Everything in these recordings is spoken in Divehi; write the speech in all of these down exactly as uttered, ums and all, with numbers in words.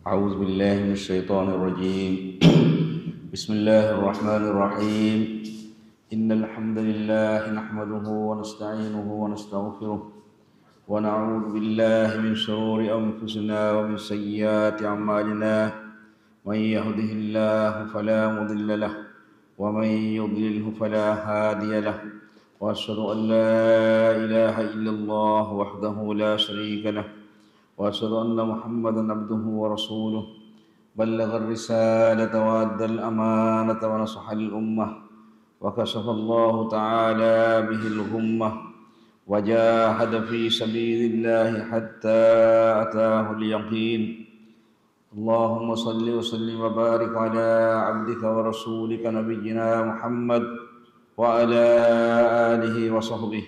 أعوذ بالله من الشيطان الرجيم. بسم الله الرحمن الرحيم. إن الحمد لله نحمده ونستعينه ونستغفره، ونعوذ بالله من شرور أنفسنا ومن سيئات أعمالنا. من يهده الله فلا مضل له، ومن يضلله فلا هادي له. وأشهد أن لا إله إلا الله وحده لا شريك له، وأشهد أن محمدا عبده ورسوله. بلغ الرسالة وأدى الأمانة ونصح الأمة، وكشف الله تعالى به الغمة، وجاهد في سبيل الله حتى أتاه اليقين. اللهم صل وسلم وبارك على عبدك ورسولك نبينا محمد وعلى آله وصحبه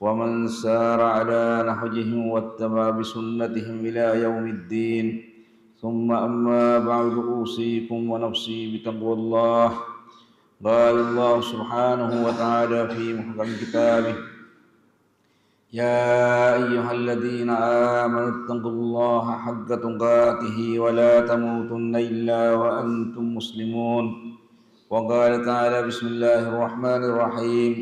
ومن سار على نهجهم واتبع بسنتهم إلى يوم الدين. ثم أما بعد، أوصيكم ونفسي بتقوى الله. قال الله سبحانه وتعالى في محكم كتابه: يا أيها الذين آمنوا اتقوا الله حق تقاته ولا تموتن إلا وأنتم مسلمون. وقال تعالى: بسم الله الرحمن الرحيم.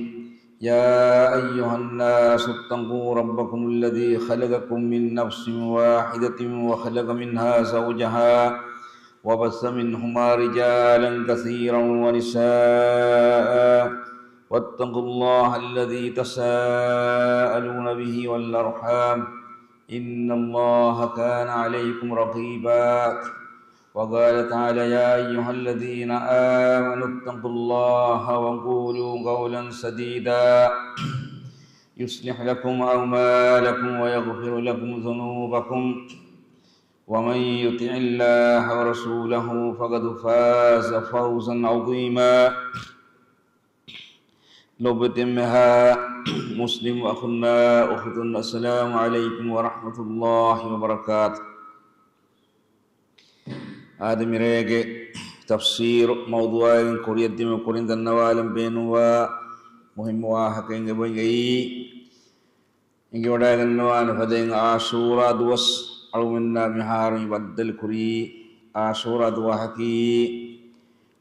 يا أيها الناس اتقوا ربكم الذي خلقكم من نفس واحدة وخلق منها زوجها وبث منهما رجالا كثيرا ونساء، واتقوا الله الذي تساءلون به والأرحام، إن الله كان عليكم رقيبا. وقال تعالى: يا أيها الذين آمنوا اتقوا الله وقولوا قولا سديدا، يصلح لكم أعمالكم ويغفر لكم ذنوبكم، ومن يطع الله ورسوله فقد فاز فوزا عظيما. ލޮބުވެތި އެންމެހާ މުސްލިމް އަޚުންނާ އުޚުތުން، އައްސަލާމު ޢަލައިކުމް ވަރަޙްމަތުﷲި ވަބަރަކާތު. އާދެ، މިރޭގެ ތަފްސީރު މައުޟޫޢާއިން ކުރިއަށްދިމު ކުރިން ދަންނަވާލަން ބޭނުންވާ މުހިއްމު ވާހަކައިން އެބައިން އެއީ، އެނގިވަޑައިގަންނަވާނެ ފަދައިން ޢާޝޫރާ ދުވަސް އަޅުމެންނާ މިހާރު މި ބައްދަލު ކުރީ. ޢާޝޫރާ ދުވަހަކީ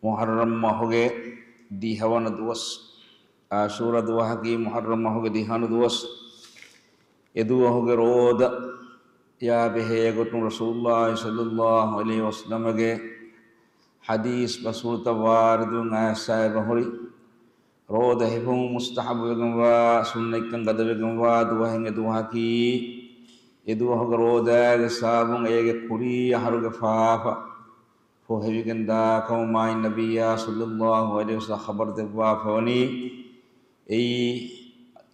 މުޙައްރަމް މަހުގެ ދިހަވަނަ ދުވަސް. ޢާޝޫރާ ދުވަހަކީ މުޙައްރަމް މަހުގެ ދިހަވަނަ ދުވަސް. އެ ދުވަހުގެ ރޯދަޔާ ބެހޭ ގޮތުން ރަސޫލުﷲ ޞައްލަﷲު ޢަލައިހި ވަސައްލަމަގެ ޙަދީޘް ބަސްފުޅުތައް ވާރިދުވެ އައިސް އެބަހުރި. ރޯދަ ހިފުން މުސްތަޙައްބުވެގެންވާ، ސުންނަތްކަން ގަދަވެގެންވާ ދުވަހެއް އެ ދުވަހަކީ. އެ ދުވަހުގެ ރޯދާގެ ސަބަބުން އޭގެ ކުރީ އަހަރުގެ ފާފަ ފޮހެވިގެން ދާ ކަމަށް މާތް ނަބިއްޔާ ޞައްލަﷲު ޢަލައިހި ވަސައްލަމަ ޚަބަރު ދެއްވާފައިވަނީ. އެއީ،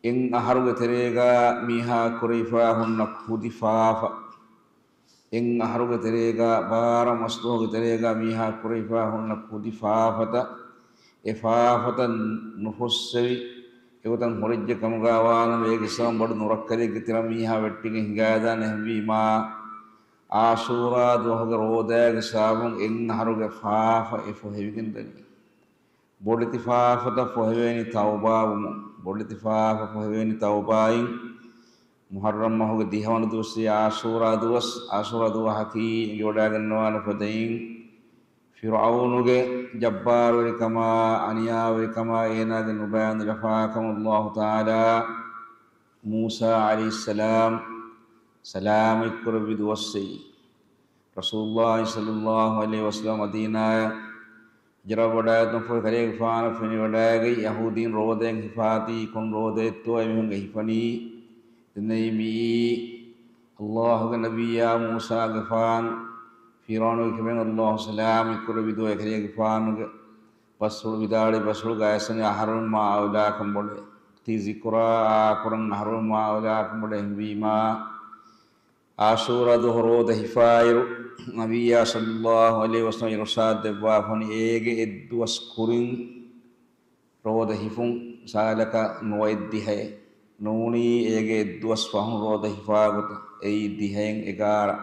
އެއް އަހަރުގެ ތެރޭގަ މީހާ ކުރެވިފަ ހުންނަ ކުދި ފާފަ. އެއް އަހަރުގެ ތެރޭގަ، ބާރަ މަސްދުވަހުގެ ތެރޭގަ މީހާ ކުރެވިފަ ހުންނަ ކުދި ފާފަތައް، އެ ފާފަތައް ނުފުއްސެވި، އެގޮތަށް ހުރެއްޖެ ކަމުގަ ވާނަމަ، އޭގެ ސަބަބުން ބޮޑު ނުރައްކަލެއްގެ ތެރެއަށް މީހާ ވެއްޓިގެން ހިނގައިދާނެ. އެހެންވީމާ، ޢާޝޫރާ ދުވަހުގެ ރޯދާގެ ސަބަބުން އެއް އަހަރުގެ ފާފަ އެ ފޮހެވިގެން ދަނީ. ބޮޑެތި ފާފަތައް ފޮހެވޭނީ ތައުބާވުމުން. ބޮޑެތި ފާފަ ފޮހެވޭނީ ތައުބާއިން. މުޙައްރަމް މަހުގެ ދިހަވަނަ ދުވަސް ޢާޝޫރާ ދުވަސް. ޢާޝޫރާ ދުވަހަކީ އެނގިވަޑައިގަންނަވާނެ ފަދައިން، ފިރުޢައުނުގެ ޖައްބާރުވެރިކަމާ، އަނިޔާވެރިކަމާ އޭނާގެ ނުބައި އަންނަ ލަފާކަމަށް ﷲ ތަޢާލާ މޫސާ ޢަލައިހިއްސަލާމް ސަލާމަތްކުރެއްވި ދުވަސް އެއީ. ރަސޫލުﷲ ޞައްލަﷲު ޢަލައިހި ވަސައްލަމަ މަދީނާއަށް ހިޖުރަ ވަޑައިގަތުމަށްފަހު ކަލޭގެފާނަށް ފެނިވަޑައިގަތީ، ޔަހޫދީން ރޯދައެއް ހިފާތީ، ކޮން ރޯދައެއްތޯ އެމީހުން އެ ހިފަނީ. ދެންނެވީ މިއީ ﷲގެ ނަބިއްޔާ މޫސާގެފާނު، ފިރުޢައުނުގެ ކިބައިން ﷲ ސަލާމަތްކުރެއްވި ދުވަހު އެކަލޭގެފާނުގެ ބަސްފުޅު ވިދާޅުވި ބަސްފުޅުގައި އައިސްވަނީ އަހަރުމެން މާ އައުލާކަން ބޮޑޭ. ތި ޒިކުރާ އާކުރަން އަހަރުމެން މާ އައުލާކަން ބޮޑޭ. އެހެންވީމާ، ޢާޝޫރާ ދުވަހު ރޯދަ ހިފާއިރު، ނަބިއްޔާ ޞައްލަﷲު ޢަލައިހި ވަސައްލަމަ އިރުޝާދު ދެއްވާފައިވަނީ އޭގެ އެއްދުވަސް ކުރިން ރޯދަ ހިފުން، މިސާލަކަށް ނުވައެއް ދިހައެއް ނޫނީ، އޭގެ އެއްދުވަސް ފަހުން ރޯދަ ހިފާ ގޮތަށް، އެއީ ދިހައެއް އެގާރަ.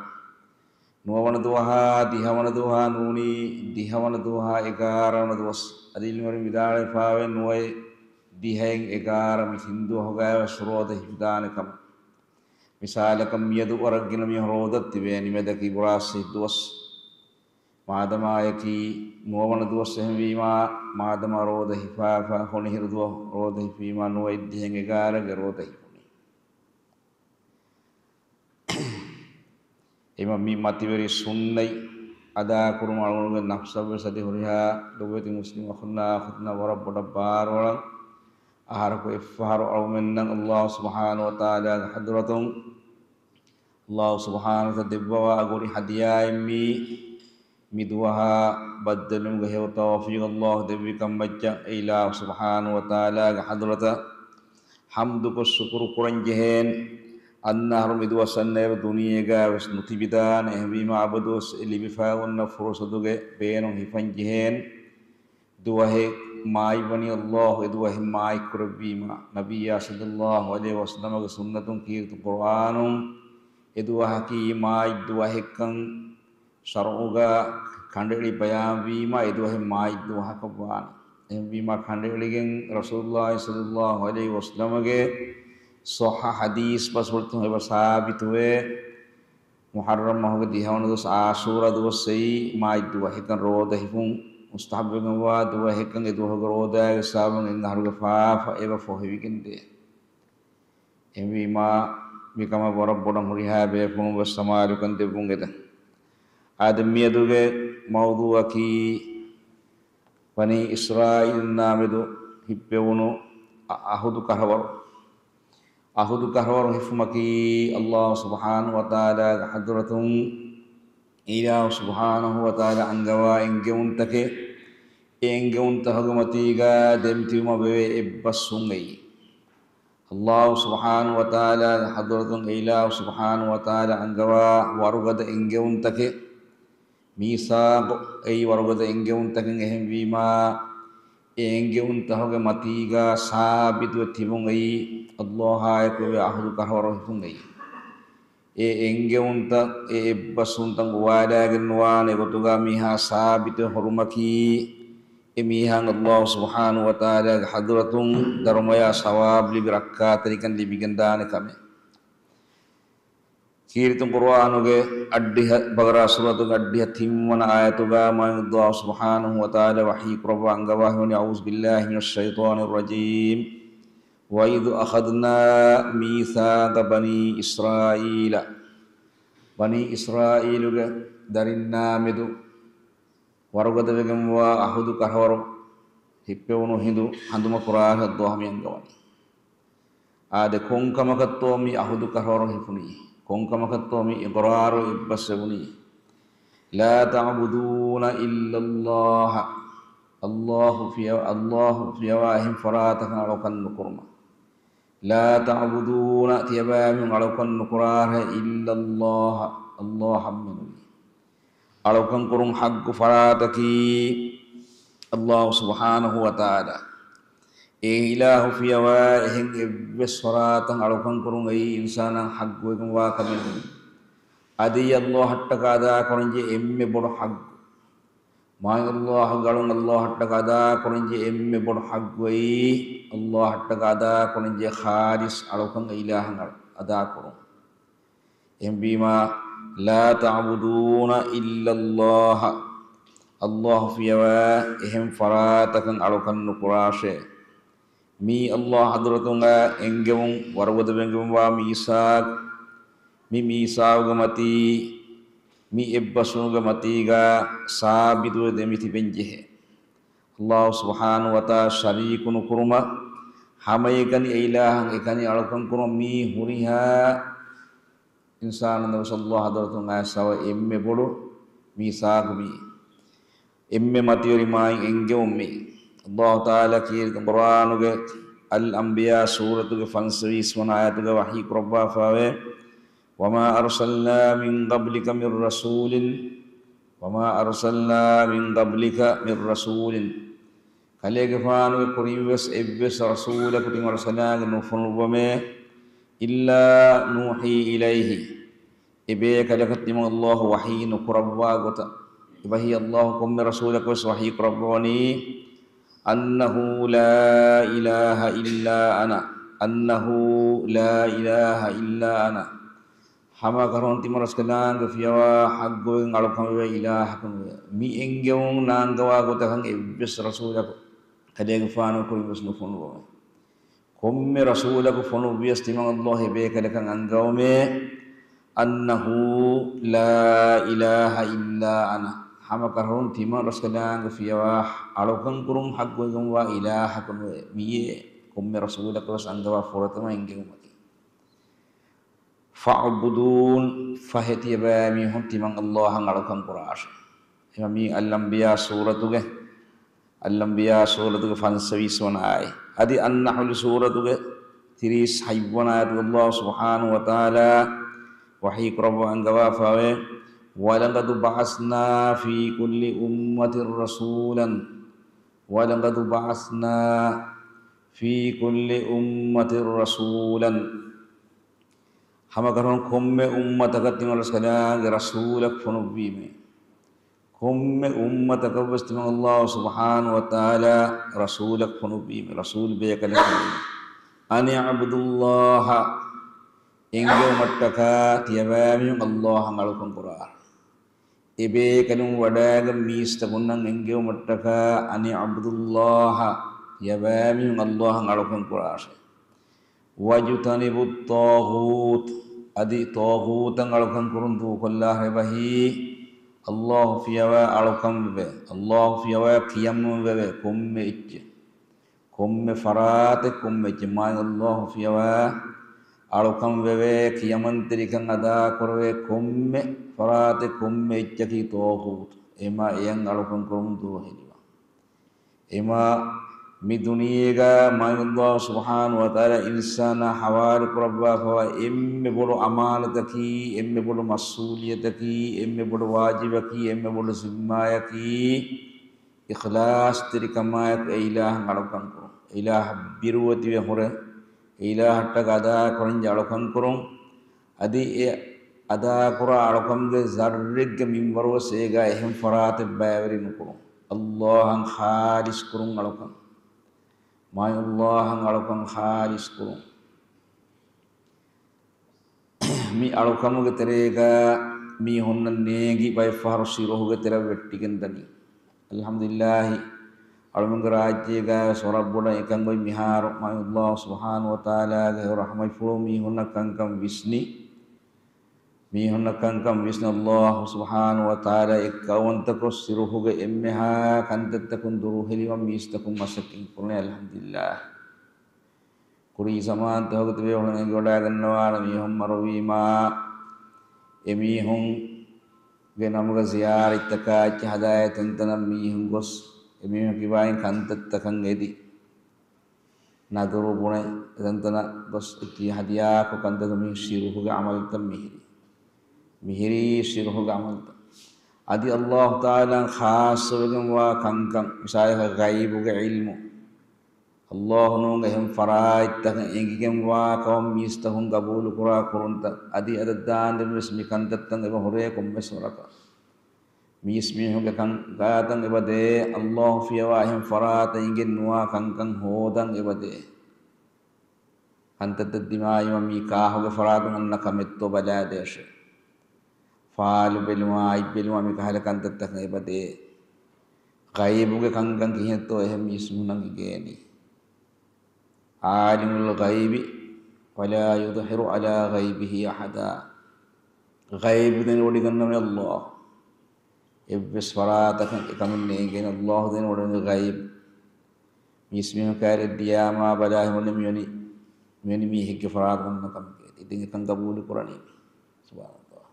ނުވަވަނަ ދުވަހާ، ދިހަވަނަ ދުވަހާ ނޫނީ، ދިހަވަނަ ދުވަހާ އެގާރަވަނަ ދުވަސް. އަދި ޢިލްމުވެރިން ވިދާޅުވެފައިވޭ ނުވައެއް ދިހައެއް އެގާރަ މި ތިން ދުވަހުގައިވެސް ރޯދަ ހިފިދާނެ ކަމަށް. މިސާލަކަށް މިއަދު ވަރަށް ގިނަ މީހުން ރޯދަ ތިބޭ ނިމޭދަކީ ބުރާސް ދުވަސް. މާދަމާއަކީ ނުވަވަނަ ދުވަސް އެހެންވީމާ، މާދަމާ ރޯދަ ހިފާފަ ހޮނިހިރު ދުވަހު ރޯދަ ހިފީމާ، ނުވައެއް ދިހައިން އެގާރަގެ ރޯދަ ހިފުނީ. އެމަ މި މަތިވެރި ސުންނަތް އަދާކުރުމަށް އަޅުގަނޑުގެ ނަފްސަށްވެސް އަދި ހުރިހާ ލޮބުވެތި މުސްލިމް އަޚުންނާ އަޚުތުންނަށް ވަރަށް ބޮޑަށް ބާރުއަޅަން. އަހަރަކު އެއްފަހަރު އަޅުމެންނަށް ﷲ ސުބްޙާނަހޫ ވަތަޢާލާގެ ޙަޟްރަތުން ﷲ ސުބްޙާނަހޫ ވަތަޢާލާ ދެއްވަވާ ގުރި ހަދިޔާއެއް މީ، މި ދުވަހާ ބައްދަލުވުމުގެ ހެޔޮ ތައުފީޤު ﷲ ދެއްވި ކަމަށް ވައްޗަށް އެ އިލާހު ސުބްޙާނަހޫ ވަތަޢާލާގެ ޙަޟްރަތަށް ޙަމްދުކޮށް ޝުކުރު ކުރަން ޖެހޭން. އަންނަ އަހަރު މި ދުވަސް އަންނައިރު ދުނިޔޭގަ ވެސް ނުތިބިދާނެ. އެހެންވީމާ އަބަދުވެސް އެ ލިބިފައި އޮންނަ ފުރުޞަތުގެ ބޭނުން ހިފަން ޖެހޭން. ދުވަހެއް މާތްވަނީ ﷲ އެ ދުވަހެއް މާތްކުރެއްވީމާ، ނަބިއްޔާ ޞައްލައްލާހު ޢަލައިހި ވަސައްލަމަގެ ސުންނަތުން ކީރިތި ޤުރުއާނުން އެ ދުވަހަކީ މާތް ދުވަހެއްކަން ޝަރުޢުގަ ކަނޑައެޅި ބަޔާންވީމާ، އެ ދުވަހެއް މާތް ދުވަހަކަށް ވާނެ. އެހެންވީމާ، ކަނޑައެޅިގެން ރަސޫލުﷲ ޞައްލައްލާހު ޢަލައިހި ވަސައްލަމަގެ ޞައްޙަ ޙަދީޘް ބަސްފުޅުތައް އެބަ ސާބިތުވޭ. މުޙައްރަމް މަހުގެ ދިހަވަނަ ދުވަސް ޢާޝޫރާ ދުވަސް އެއީ މާތް ދުވަހެއްކަން ރޯދަ ހިފުން މުސްތަޙައްބުވެގެންވާ ދުވަހެއްކަން އެ ދުވަހުގެ ރޯދާގެ ސަބަބުން އެން އަހަރުގެ ފާފަ އެބަ ފޮހެވިގެންދޭ. އެހެންވީމާ، މިކަމަށް ވަރަށް ބޮޑަށް ހުރިހާ ބޭފުޅުން ވެސް ސަމާލުކަން ދެއްވުން އެދެން. އާދެ، މިއަދުގެ މައުޟޫޢަކީ ބަނީ އިސްރާއީލުންނާ މެދު ހިއްޕެވުނު އަ-، އަހުދު ކަށަވަރު. އަހުދު ކަށަވަރު ހިފުމަކީ ﷲ ސުބްޙާނަހޫ ވަތަޢާލާގެ ޙަޟްރަތުން އިލާހު ސުބްޙާނަހޫ ވަތަޢާލާ އަންގަވާ އެންގެވުންތަކެއް. އެ އެންގެވުންތަކުގެ މަތީގަ ދެމިތިބުމަށް ވެވޭ އެއްބަސްވުން އެއީ. ﷲ ސުބްޙާނަހޫ ވަތަޢާލާގެ ޙަޟްރަތުން އިލާހު ސުބްޙާނަހޫ ވަތަޢާލާ އަންގަވާ ވަރުގަދަ އެންގެވުންތަކެއް. މީސާޤު އެއީ ވަރުގަދަ އެންގެވުންތަކެއް. އެހެންވީމާ، އެ އެންގެވުންތަކުގެ މަތީގަ ސާބިތުވެ ތިބުން އެއީ، ﷲ އާއެކު ވެވޭ އަހުދު ކަށަވަރު ހިފުން އެއީ. އެ އެންގެވުންތައް، އެ އެއްބަސްވުންތައް އުވާލާގެން ނުވާނެ ގޮތުގަ މީހާ ސާބިތުވެ ހުރުމަކީ، އެ މީހާ ﷲ ސުބްޙާނަހޫ ވަތަޢާލާގެ ޙަޟްރަތުން ދަރުމަޔާ ސަވާބު ލިބި ރައްކާތެރިކަން ލިބިގެންދާނެ ކަމެއް. ކީރިތި ޤުރުއާނުގެ އަށްޑިހަ، ބަޤަރާ ސޫރަތުގެ އަށްޑިހަ ތިންވަނަ އާޔަތުގަ މާތް ﷲ ސުބްޙާނަހޫ ވަތަޢާލާ ވަޙީ ކުރައްވާ އަންގަވާ ހިމެނި، أعوذ بالله من الشيطان الرجيم، وإذ أخذنا ميثاق بني إسرائيل، ބަނީ އިސްރާއީލުގެ ދަރިންނާ މެދު ވަރުގަދަވެގެންވާ އަހުދު ކަށަވަރު ހިއްޕެވުނު ހިނދު ހަނދުމަކުރާށޭ ﷲ މި އަންގަވަނީ. އާދެ، ކޮންކަމަކަށްތޯ މި އަހުދު ކަށަވަރު ހިފުނީ؟ ކޮންކަމަކަށްތޯ މި އިޤްރާރު އެއްބަސްވެވުނީ؟ لا تعبدون إلا الله، ﷲ ފިޔަ-، ﷲ ފިޔަވާ އެހެން ފަރާތަކަށް އަޅުކަން ނުކުރުމަށް. لا تعبدون، ތިޔަބައިމީހުން އަޅުކަން ނުކުރާށޭ، إلا الله، ﷲ ހަމައެއްނުވި. އަޅުކަން ކުރުން ޙައްޤު ފަރާތަކީ ﷲ ސުބްޙާނަހޫ ވަތަޢާލާ. އެ އިލާހު ފިޔަވާ އެހެން އެއްވެސް ފަރާތަށް އަޅުކަން ކުރުން އެއީ އިންސާނާ ޙައްޤުވެގެންވާ ކަމެއް ނޫން. އަދި ﷲ އަށްޓަކާ އަދާކުރަންޖެހޭ އެންމެ ބޮޑު ޙައްޤު. މާތް ﷲ ގެ އަޅުން ﷲ އަށްޓަކާ އަދާކުރަންޖެހޭ އެންމެ ބޮޑު ޙައްޤު އެއީ، ﷲ އަށްޓަކާ އަދާކުރަންޖެހޭ ޚާލިޞް އަޅުކަން އެ އިލާހަށް އަ-، އަދާކުރުން. އެހެންވީމާ، لا تعبدون إلا الله، ﷲ ފިޔަވާ އެހެން ފަރާތަކަށް އަޅުކަން ނުކުރާށޭ. މީ ﷲ ޙަޟްރަތުން އައި އެންގެވުން، ވަރުގަދަވެގެންވާ މީސާޤު، މި މީސާޤުގެ މަތީ، މި އެއްބަސްވުމުގެ މަތީގަ ސާބިތުވެ ދެމިތިބެންޖެހޭ. ﷲ ސުބްޙާނަހޫ ވަތަޢާލާ ޝަރީކު ނުކުރުމަށް، ހަމައެކަނި އެ އިލާހަށް އެކަނި އަޅުކަން ކުރުމަށް މީ ހުރިހާ އިންސާނުންނަށް ވެސް ﷲ ޙަޟްރަތުން އައިސް އަވަ އެންމެ ބޮޑު މީސާޤު މީ. އެންމެ މަތިވެރި މާތް އެންގެވުން މީ. ﷲ ތަޢާލާ ކީރިތި ޤުރުއާނުގެ އަލް އަންބިޔާ ސޫރަތުގެ ފަންސަވީސް ވަނަ އާޔަތުގަ ވަޙީ ކުރައްވާފައިވޭ، وما أرسلنا من قبلك من رسول، وما أرسلنا من قبلك من رسول، ކަލޭގެފާނުގެ ކުރިން ވެސް އެއްވެސް ރަސޫލަކު ތިމަ ރަސަލާގެ ނުފޮނުއްވަމޭ، إلا نوحي إليه، އެބޭކަލަކަށް ތިމަން ﷲ ވަޙީ ނުކުރައްވާ ގޮތަށް. އެބަހީ ﷲ ކޮންމެ ރަސޫލަކަށް ވެސް ވަޙީ ކުރައްވަވަނީ، أنه لا إله إلا أنا، أنه لا إله إلا أنا. ހަމައަކަށް ތިމަން ރަސްކަލާނގެ ފިޔަވާ ޙައްޤުވެގެން އަޅުކަންވެވޭ އިލާހަކުންވެ. މި އެންގެވުން ނާންގަވާ ގޮތަކަށް އެއްވެސް ރަސޫލަކު ކަލޭގެފާނު ކުރިންވެސް ނުފޮނުވަމެ. ކޮންމެ ރަސޫލަކު ފޮނުއްވިޔަސް ތިމަން ﷲ އެބޭކަލަކަށް އަންގަވަމޭ، أنه لا إله إلا أنا. ހަމައަކަށް ތިމަން ރަސްކަލާނގެ ފިޔަވާ އަޅުކަންކުރުން ޙައްޤުވެގެންވާ އިލާހަކުންވެ. މިއޭ ކޮންމެ ރަސޫލަކަށްވެސް އަންގަވާ ފުރަތަމަ އެންގެވުމަކީ. فاعبدون، ފަހެ ތިޔަބައިމީހުން ތިމަން ﷲ އަށް އަޅުކަން ކުރާށޭ. އެމަ މީ އަލްއަންބިޔާ ސޫރަތުގެ، އަލްއަންބިޔާ ސޫރަތުގެ ފަންސަވީސް ވަނަ އާޔަތް. އަދި އައްނަޙްލު ސޫރަތުގެ ތިރީސް ހަތް ވަނަ އާޔަތުގަ ﷲ ސުބްޙާނަހޫ ވަތަޢާލާ ވަޙީ ކުރައްވާ އަންގަވާފައިވޭ، وَلَقَدْ بَعَثْنَا فِي كُلِّ أُمَّةٍ رَسُولًا، وَلَقَدْ بَعَثْنَا فِي كُلِّ أُمَّةٍ رَسُولًا. ހަމައަކަށް ކޮންމެ އުއްމަތަކަށް ތިމަން ރަސްކަލާނގެ ރަސޫލަކު ފޮނުއްވީމޭ. ކޮންމެ އުއްމަތަކަށްވެސް ތިމަން ﷲ ސުބްޙާނަހޫ ވަތަޢާލާ ރަސޫލަކު ފޮނުއްވީމޭ. ރަސޫލު ބޭކަލެއް ފޮނުއްވީމޭ. أَنِ اعْبُدُوا اللَّهَ، އެންގެވުމަށްޓަކާ ތިޔަބައިމީހުން ﷲ އަށް އަޅުކަން ކުރާށޭ. އެބޭކަލުން ވަޑައިގަތް މީސްތަކުންނަށް އެންގެވުމަށްޓަކާ، أَنِ اعْبُدُوا اللَّهَ، ތިޔަބައިމީހުން ﷲ އަށް އަޅުކަން ކުރާށޭ. وَاجْتَنِبُوا الطَّاغُوتَ، އަދި ޠާޣޫތަށް އަޅުކަން ކުރުން ދޫކޮށްލާށޭ. އެބަހީ، ﷲ ފިޔަވާ އަޅުކަންވެވޭ، ﷲ ފިޔަވާ ކިޔަމަންވެވޭ ކޮންމެ އެއްޗެއް، ކޮންމެ ފަރާތެއް، ކޮންމެ އެއްޗެއް، މާތް ﷲ ފިޔަވާ އަޅުކަންވެވޭ، ކިޔަމަންތެރިކަން އަދާކުރެވޭ ކޮންމެ ފަރާތެއް، ކޮންމެ އެއްޗަކީ ޠާޣޫތު. އެމާ އެޔަށް އަޅުކަން ކުރުމުން ދޫހެލިވާ. އެމާ މި ދުނިޔޭގަ މާތް ﷲ ސުބްޙާނަހޫ ވަތަޢާލާ އިންސާނާ ޙަވާލު ކުރައްވާފައިވާ އެންމެ ބޮޑު އަމާނަތަކީ، އެންމެ ބޮޑު މަސްއޫލިއްޔަތަކީ، އެންމެ ބޮޑު ވާޖިބަކީ، އެންމެ ބޮޑު ޒިންމާއަކީ، އިޚްލާޞްތެރިކަމާއެކު އެ އިލާހަށް އަޅުކަން ކުރުން. އެ އިލާހަށް ބިރުވެތިވެ ހުރެ، އެ އިލާހަށްޓަކާ އަދާކުރަންޖެހޭ އަޅުކަން ކުރުން. އަދި އެ އަދާކުރާ އަޅުކަންގެ ޒައްރެއްގެ މިންވަރުވެސް އޭގަ އެހެން ފަރާތެއް ބައިވެރި ނުކުރުން. ﷲ އަށް ޚާލިޞް ކުރުން އަޅުކަން. މާތް ﷲ އަށް އަޅުކަން ޚާލިޞް ކުރުން. މި އަޅުކަމުގެ ތެރޭގަ މީހުންނަށް ނޭނގި ބައެއް ފަހަރު ސިރުހުގެ ތެރެއަށް ވެއްޓިގެން ދަނީ. އަލްޙަމްދުލިއްލާހި، އަޅުމެންގެ ރާއްޖޭގަ ވެސް ވަރަށް ބޮޑަށް އެކަން އޮތް. މިހާރު މާތް ﷲ ސުބްޙާނަހޫ ވަތަޢާލާގެ ރަޙްމަތްފުޅު މީހުންނަށް ކަންކަން ވިސްނި، މީހުންނަށް ކަންކަން ވިސްނި، ﷲ ސުބްޙާނަހޫ ވަތަޢާލާ އެއްކައުވަންތަކޮށް ސިރުހުގެ އެންމެހާ ކަންތައްތަކުން ދުރުހެލިވަން މީސްތަކުން މަސައްކަތް ކުރަނީ. އަލްޙަމްދުލިއްލާހި. ކުރީ ޒަމާންތަކުގަ ތިބޭފުޅުން އެނގިވަޑައިގަންނަވާނެ، މީހުން މަރުވީމާ، އެމީހުންގެ ނަމުގަ ޒިޔާރަތްތަކާ އެއްޗެއް ހަދާ އެތަންތަނަށް މީހުން ގޮސް، އެމީހުން ކިބާއިން ކަންތައްތަކަށް އެދި، ނަދުރު ބުނެ، އެތަންތަނަށް ގޮސް އެއްޗެއް ހަދިޔާކޮށް ކަންތައް، މީ ޝިރުކުގެ ޢަމަލުތައް މިހިރީ. މިހިރީ ޝިރުކުގެ ޢަމަލުތައް. އަދި ﷲ ތަޢާލާ ޚާއްޞަވެގެންވާ ކަންކަން، މިސާލަކަށް ޣައިބުގެ ޢިލްމު، ﷲ ނޫން އެހެން ފަރާތްތަކަށް އެނގިގެންވާ ކަމަށް މީސްތަކުން ގަބޫލުކުރާ ކުރުންތައް، އަދި އަދަށް ދާންދެން ވެސް މި ކަންތައްތައް އެބަ ހުރޭ ކޮންމެސް ވަރަކަށް. މީސްމީހުންގެ ކަން ގާތަށް އެބަދޭ، ﷲ ފިޔަވާ އެހެން ފަރާތަށް އިނގެން ނުވާ ކަންކަން ހޯދަން އެބަދޭ. ކަންތައްތައް ދިމާވީމަ މީ ކާހުގެ ފަރާތުން އަންނަ ކަމެއްތޯ ބަލާދޭށޭ. ފާލު ބެލުމާ، އަތް ބެލުމާ މި ކަހަލަ ކަންތައްތަކަށް އެބަދޭ. ޣައިބުގެ ކަންކަން ކިހިނެއްތޯ އެހެން މީސްމީހުންނަށް އިނގޭނީ. عَالِمُ الْغَيْبِ فَلَا يُظْهِرُ عَلَىٰ غَيْبِهِ أَحَدًا. ޣައިބު ދެނެވޮޑިގަންނަވަނީ ﷲ. އެއްވެސް ފަރާތަކަށް އެކަމެއް ނޭނގޭނެ، ﷲ ދެނެވޮޑިގަންނަވަނީ ޣައިބު. މީސްމީހުން ކައިރިއަށް ދިޔާމާ ބަލާ ހިމެނޭ މިވެނި، މިވެނި މީހެއްގެ ފަރާތުން އަންނަ ކަމެކޭ. އިތިން އެކަން ގަބޫލު ކުރަނީ. ސުބްޙާނަﷲ.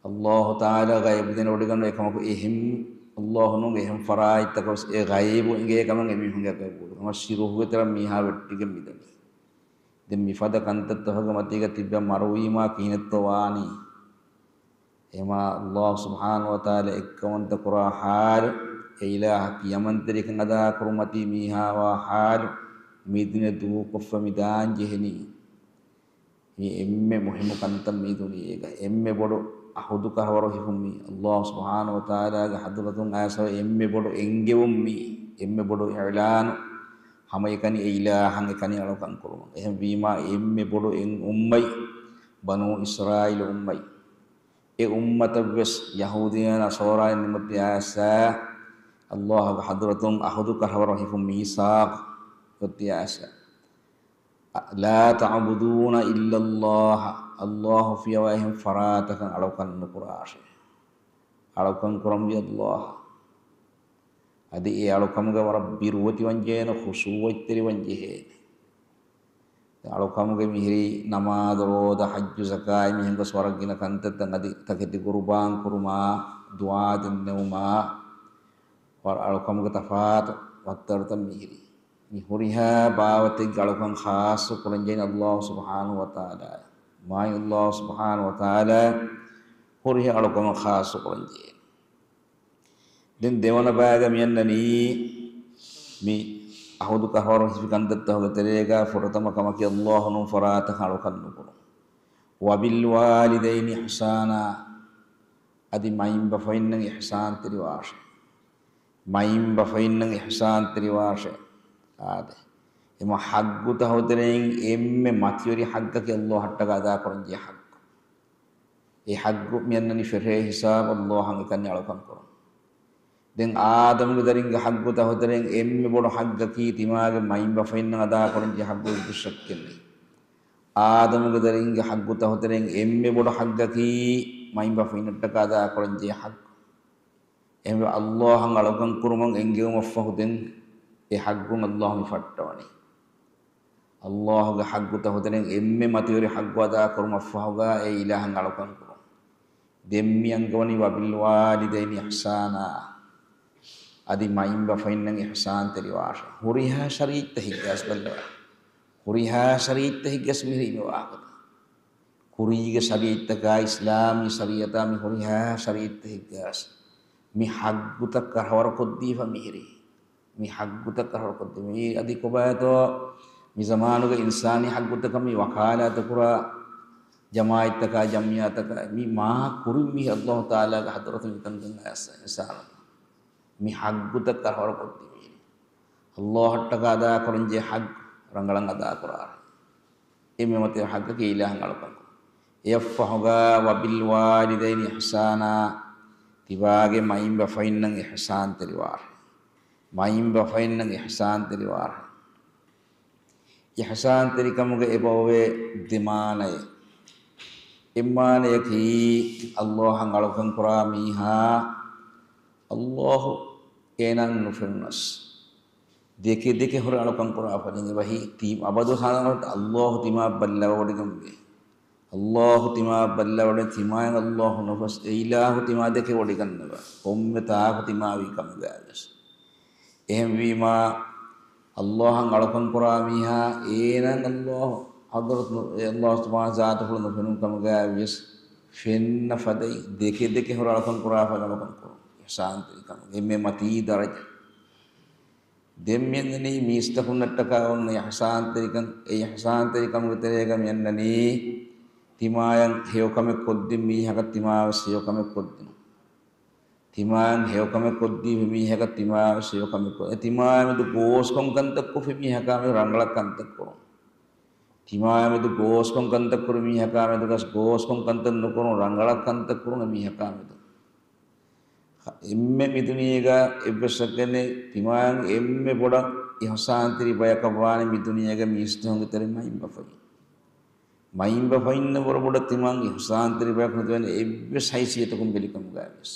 ﷲ ތަޢާލާ ޣައިބު ދެނެވޮޑިގަންނަވަނީ އެކަމަކު އެހެން ﷲ ނޫން އެހެން ފަރާތްތަކަށް ވެސް އެ ޣައިބު އިނގޭ ކަމަށް އެމީހުންގެ ގަބޫލު. ހަމަ ޝިރުކުގެ ތެރެއަށް މީހާ ވެއްޓިގެން މިދަނީ. ދެން މިފަދަ ކަންތައްތަކުގެ މަތީގަ ތިއްބެ މަރުވީމާ ކިހިނެއްތޯ ވާނީ؟ އެމާ ﷲ ސުބްޙާނަހޫ ވަތަޢާލާ އެއްކައުވަންތަ ކުރާ ޙާލު، އެ އިލާހަށް ކިޔަމަންތެރިކަން އަދާކުރުމަތީ މީހާވާ ޙާލު، މިދުނިޔެ ދޫކޮށްފަ މިދާން ޖެހެނީ. މީ އެންމެ މުހިއްމު ކަންތައް މީ ދުނިޔޭގަ. އެންމެ ބޮޑު ޢަހުދު ކަހަވަރު ހިފުން މީ. ﷲ ސުބްޙާނަހޫ ވަތަޢާލާގެ ޙަޟްރަތުން އައިސްފަ އެންމެ ބޮޑު އެންގެވުން މީ. އެންމެ ބޮޑު އިޢުލާނު. ހަމައެކަނި އެ އިލާހަށް އެކަނި އަޅުކަން ކުރުމަށް. އެހެންވީމާ އެންމެ ބޮޑު އެއް އުއްމަތް ބަނޫ އިސްރާއީލު އުއްމަތް. އެ އުއްމަތަށްވެސް ޔަހޫދީން ނަޞާރާއިން ނިމުމަށް އައިސް، އައްލާހުގެ ޙަޟްރަތުން ޢަހުދު ކަށަވަރު ހިފުން، މީސާޤު ގޮތް އައިސް. ލާ ތަޢުބުދޫނަ އިއްލައްލާހަ، އައްލާހު ފިޔަވާ އެހެން ފަރާތަކަށް އަޅުކަން ނުކުރާށޭ. އަޅުކަން ކުރަންވީ އައްލާހަށް. އަދި އެ އަޅުކަމުގަ ވަރަށް ބިރުވެތިވަންޖެހޭނެ، ޚުޝޫޢަތްތެރިވަންޖެހޭނެ. އަޅުކަމުގެ މިހިރީ ނަމާދު، ރޯދަ، ޙައްޖު، ޒަކާތް މިހެން ގޮސް ވަރަށް ގިނަ ކަންތައްތައް އަދި ތަކެތި ޤުރުބާން ކުރުމާ، ދުޢާ ދެންނެވުމާ، ވަރަށް އަޅުކަމުގެ ތަފާތު ވައްތަރުތައް މިހިރީ. މި ހުރިހާ ބާވަތެއްގެ އަޅުކަން ޚާއްޞަ ކުރަންޖެހޭނެ އައްލާހު ސުބްޙާނަހު ވަތަޢާލާ. މާތް އައްލާހު ސުބްޙާނަހު ވަތަޢާލާ ހުރިހާ އަޅުކަމަށް ޚާއްޞަ ކުރަންޖެހޭނެ. ދެން ދެވަނަ ބައިގަ މިއަންނަނީ މި ޢަހުދު ކަށަވަރު ހިފި ކަންތައްތަކުގެ ތެރޭގަ ފުރަތަމަ ކަމަކީ އައްލާހު ނޫން ފަރާތަކަށް އަޅުކަން ނުކުރުން. ވަބިލްވާލިދައިނި އިޙްސާނާ، އަދި މައިންބަފައިންނަށް އިޙްސާންތެރިވާށޭ. މައިންބަފައިންނަށް އިޙްސާންތެރިވާށޭ. އާދެ. އެމަ ޙައްޤުތަކުގެ ތެރެއިން އެންމެ މަތިވެރި ޙައްޤަކީ އައްލާހަށްޓަކާ އަދާކުރަންޖެހޭ ޙައްޤު. އެ ޙައްޤު މިއަންނަނީ ފެށޭ ހިސާބަށް އައްލާހަށް އެކަންޏެއް އަޅުކަން ކުރުން. ދެން އާދަމުގެ ދަރިންގެ ޙައްޤުތަކުގެ ތެރެއިން އެންމެ ބޮޑު ޙައްޤަކީ ތިމާގެ މައިންބަފައިންނަށް އަދާކުރަންޖެހޭ ޙައްޤު އެއްވެސް ޝައްކެއް ނެތް. އާދަމުގެ ދަރިންގެ ޙައްޤުތަކުގެ ތެރެއިން އެންމެ ބޮޑު ޙައްޤަކީ މައިންބަފައިންނަށްޓަކާ އަދާކުރަންޖެހޭ ޙައްޤު. އެހެންވެ، އައްލާހަށް އަޅުކަން ކުރުމަށް އެންގެވުމަށްފަހު ދެން އެ ޙައްޤުން އައްލާހު މި ފައްޓަވަނީ. އައްލާހުގެ ޙައްޤުތަކުގެ ތެރެއިން އެންމެ މަތިވެރި ޙައްޤު އަދާކުރުމަށްފަހުގަ އެ އިލާހަށް އަޅުކަން ކުރުން. ދެން މި އަންގަވަނީ ވަބިލްވާލިދައިނި އިޙްސާނާ. އަދި މައިންބަފައިންނަށް އިޙްސާންތެރިވާށޭ. ހުރިހާ ޝަރީޢަތްތަކެއްގަސް ބައްލަވާ. ހުރިހާ ޝަރީޢަތްތަކެއްގަސް މިހިރީ މި ވާހަކަ. ކުރީގެ ޝަރީޢަތްތަކާ، އިސްލާމީ ޝަރީޢަތާ މި ހުރިހާ ޝަރީޢަތްތަކެއްގަސް މި ޙައްޤުތައް ކަށަވަރުކޮށްދީފަ މިހިރީ. މި ޙައްޤުތައް ކަށަވަރުކޮށްދީ. މި އަދި ކޮބާތޯ މި ޒަމާނުގެ އިންސާނީ ޙައްޤުތަކަށް މި ވަކާލާތު ކުރާ ޖަމާޢަތްތަކާ، ޖަމްޢިއްޔާތަކާ، މި މާ ކުރިން މީ އައްލާހު ތަޢާލާގެ ޙަޟްރަތުން މިކަންކަން އައިސް އިންސާނުން މި ޙައްޤުތައް ކަށަވަރުކޮށްދީ މީ. އައްލާހަށްޓަކާ އަދާކުރަންޖެހޭ ޙައްޤު ރަނގަޅަށް އަދާކުރާށޭ. އެންމެ މަތިވެރި ޙައްޤަކީ އިލާހަށް އަޅުކަން ކުރުން. އެއަށްފަހުގަ ވަބިލްވާލިދައިނި އިޙްސާނާ، ތިބާގެ މައިންބަފައިންނަށް އިޙްސާންތެރިވާށޭ. މައިންބަފައިންނަށް އިޙްސާންތެރިވާށޭ. އިޙްސާންތެރިކަމުގެ އެބައޮވޭ ދެ މާނައެއް. އެއް މާނަޔަކީ، އައްލާހަށް އަޅުކަން ކުރާ މީހާ އައްލާހު އޭނާ ނުފެނުނަސް، ދެކެ ދެކެ ހުރެ އަޅުކަން ކުރާ ފަދައިން އެބަހީ ތީ އަބަދު ހާލަށް އައްލާހު ތިމާ ބައްލަވަވޮޑިގެންވޭ. އައްލާހު ތިމާ ބައްލަވަޑި ތިމާއަށް އައްލާހު ނުފަސް އެ އިލާހު ތިމާ ދެކެވޮޑިގަންނަވާ. ކޮންމެ ތާކު ތިމާވީ ކަމުގައިވެސް. އެހެންވީމާ، އައްލާހަށް އަޅުކަން ކުރާ މީހާ އޭނާ އައްލާހު ޙަޟްރަތު ނު-، އެ އައްލާހު ސުބްޙާނަހު ޒާތުފުޅު ނުފެނުނު ކަމުގައިވިޔަސް ފެންނަ ފަދައިން ދެކެ ދެކެ ހުރެ އަޅުކަން ކުރާ ފަދަ އަޅުކަން ކުރުން. އިޙްސާންތެރިކަމުގެ އެންމެ މަތީ ދަރަޖަ. ދެން މިއަންނަނީ މީސްތަކުންނަށްޓަކާ އޮންނަ އިޙްސާންތެރިކަން. އެ އިޙްސާންތެރިކަމުގެ ތެރޭގަ މިއަންނަނީ ތިމާޔަށް ހެޔޮކަމެއް ކޮށްދިން މީހަކަށް ތިމާވެސް ހެޔޮކަމެއް ކޮށްދިނުން. ތިމާޔަށް ހެޔޮކަމެއް ކޮށްދީފި މީހަކަށް ތިމާވެސް ހެޔޮކަމެއް ކޮށް، އެ ތިމާޔާމެދު ގޯސްކޮން ކަންތައް ކޮށްފި މީހަކާމެދު ރަނގަޅަށް ކަންތައް ކުރުން. ތިމާޔާމެދު ގޯސްކޮން ކަންތައް ކުރި މީހަކާމެދުގަސް ގޯސްކޮން ކަންތައް ނުކުރުން، ރަނގަޅަށް ކަންތައް ކުރުން އެ މީހަކާމެދު. އެންމެ މި ދުނިޔޭގަ އެއްވެސް ޝައްކެއް ނެތް، ތިމާޔަށް އެންމެ ބޮޑަށް އިޙްސާންތެރި ބަޔަކަށް ވާނެ މި ދުނިޔޭގަ މީސްތަކުންގެ ތެރެއިން މައިންބަފައިން. މައިންބަފައިންނަށް ވަރަށް ބޮޑަށް ތިމާއަށް އިޙްސާންތެރި ބަޔަކު ނުދެވޭނެ އެއްވެސް ހައިސިއްޔަތަކުން ބެލިކަމުގައިވިޔަސް.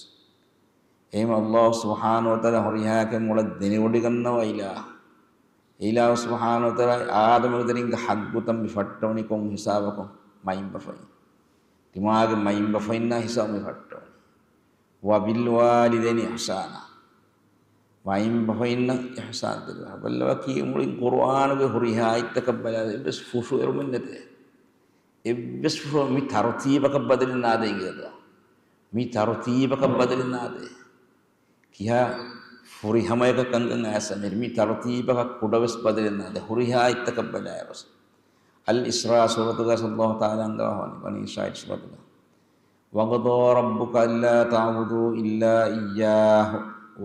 އެހެން އައްލާހު ސުބްޙާނަހު ވަތަޢާލާ ހުރިހާ ކަމެއް މޮޅަށް ދެނެވޮޑިގަންނަވާ އިލާހު. އެ އިލާހު ސުބްޙާނަހު ވަތަޢާލާ އާދަމުގެ ދަރިންގެ ޙައްޤުތައް މި ފައްޓަވަނީ ކޮން ހިސާބަކުން؟ މައިންބަފައިން. ތިމާގެ މައިންބަފައިންނާ ހިސާބު މި ފައްޓަވަނީ. ވަބިލްވާލިދައިނި އިޙްސާނާ. މައިންބަފައިންނަށް އިޙްސާންތެރިވާ. ބައްލަވަކީ މުޅިން ޤުރުއާނުގެ ހުރިހާ އާޔަތްތަކަށް ބަލާ އެއްވެސް ފުށުއެރުމެއް ނެތޭ. އެއްވެސް ފުށު މި ތަރުތީބަކަށް ބަދަލެއް ނާދޭ އިނގޭތޯ. މި ތަރުތީބަކަށް ބަދަލެއް ނާދޭ. ކިހާ ފުރިހަމަޔަކަށް ކަންކަން އައިސް މި، މި ތަރުތީބަކަށް ކުޑަވެސް ބަދަލެއް ނާދޭ. ހުރިހާ އާޔަތްތަކަށް ބަލާއިރު. އަލް އިސްރާ ސޫރަތުގަ އައްލާހު ތަޢާލާ އަންގަވާފައިވަނީ، ބަނީ އިސްރާއީލް ސޫރަތުގަ. وَقَضَىٰ رَبُّكَ أَلَّا تَعْبُدُوا إِلَّا إِيَّاهُ،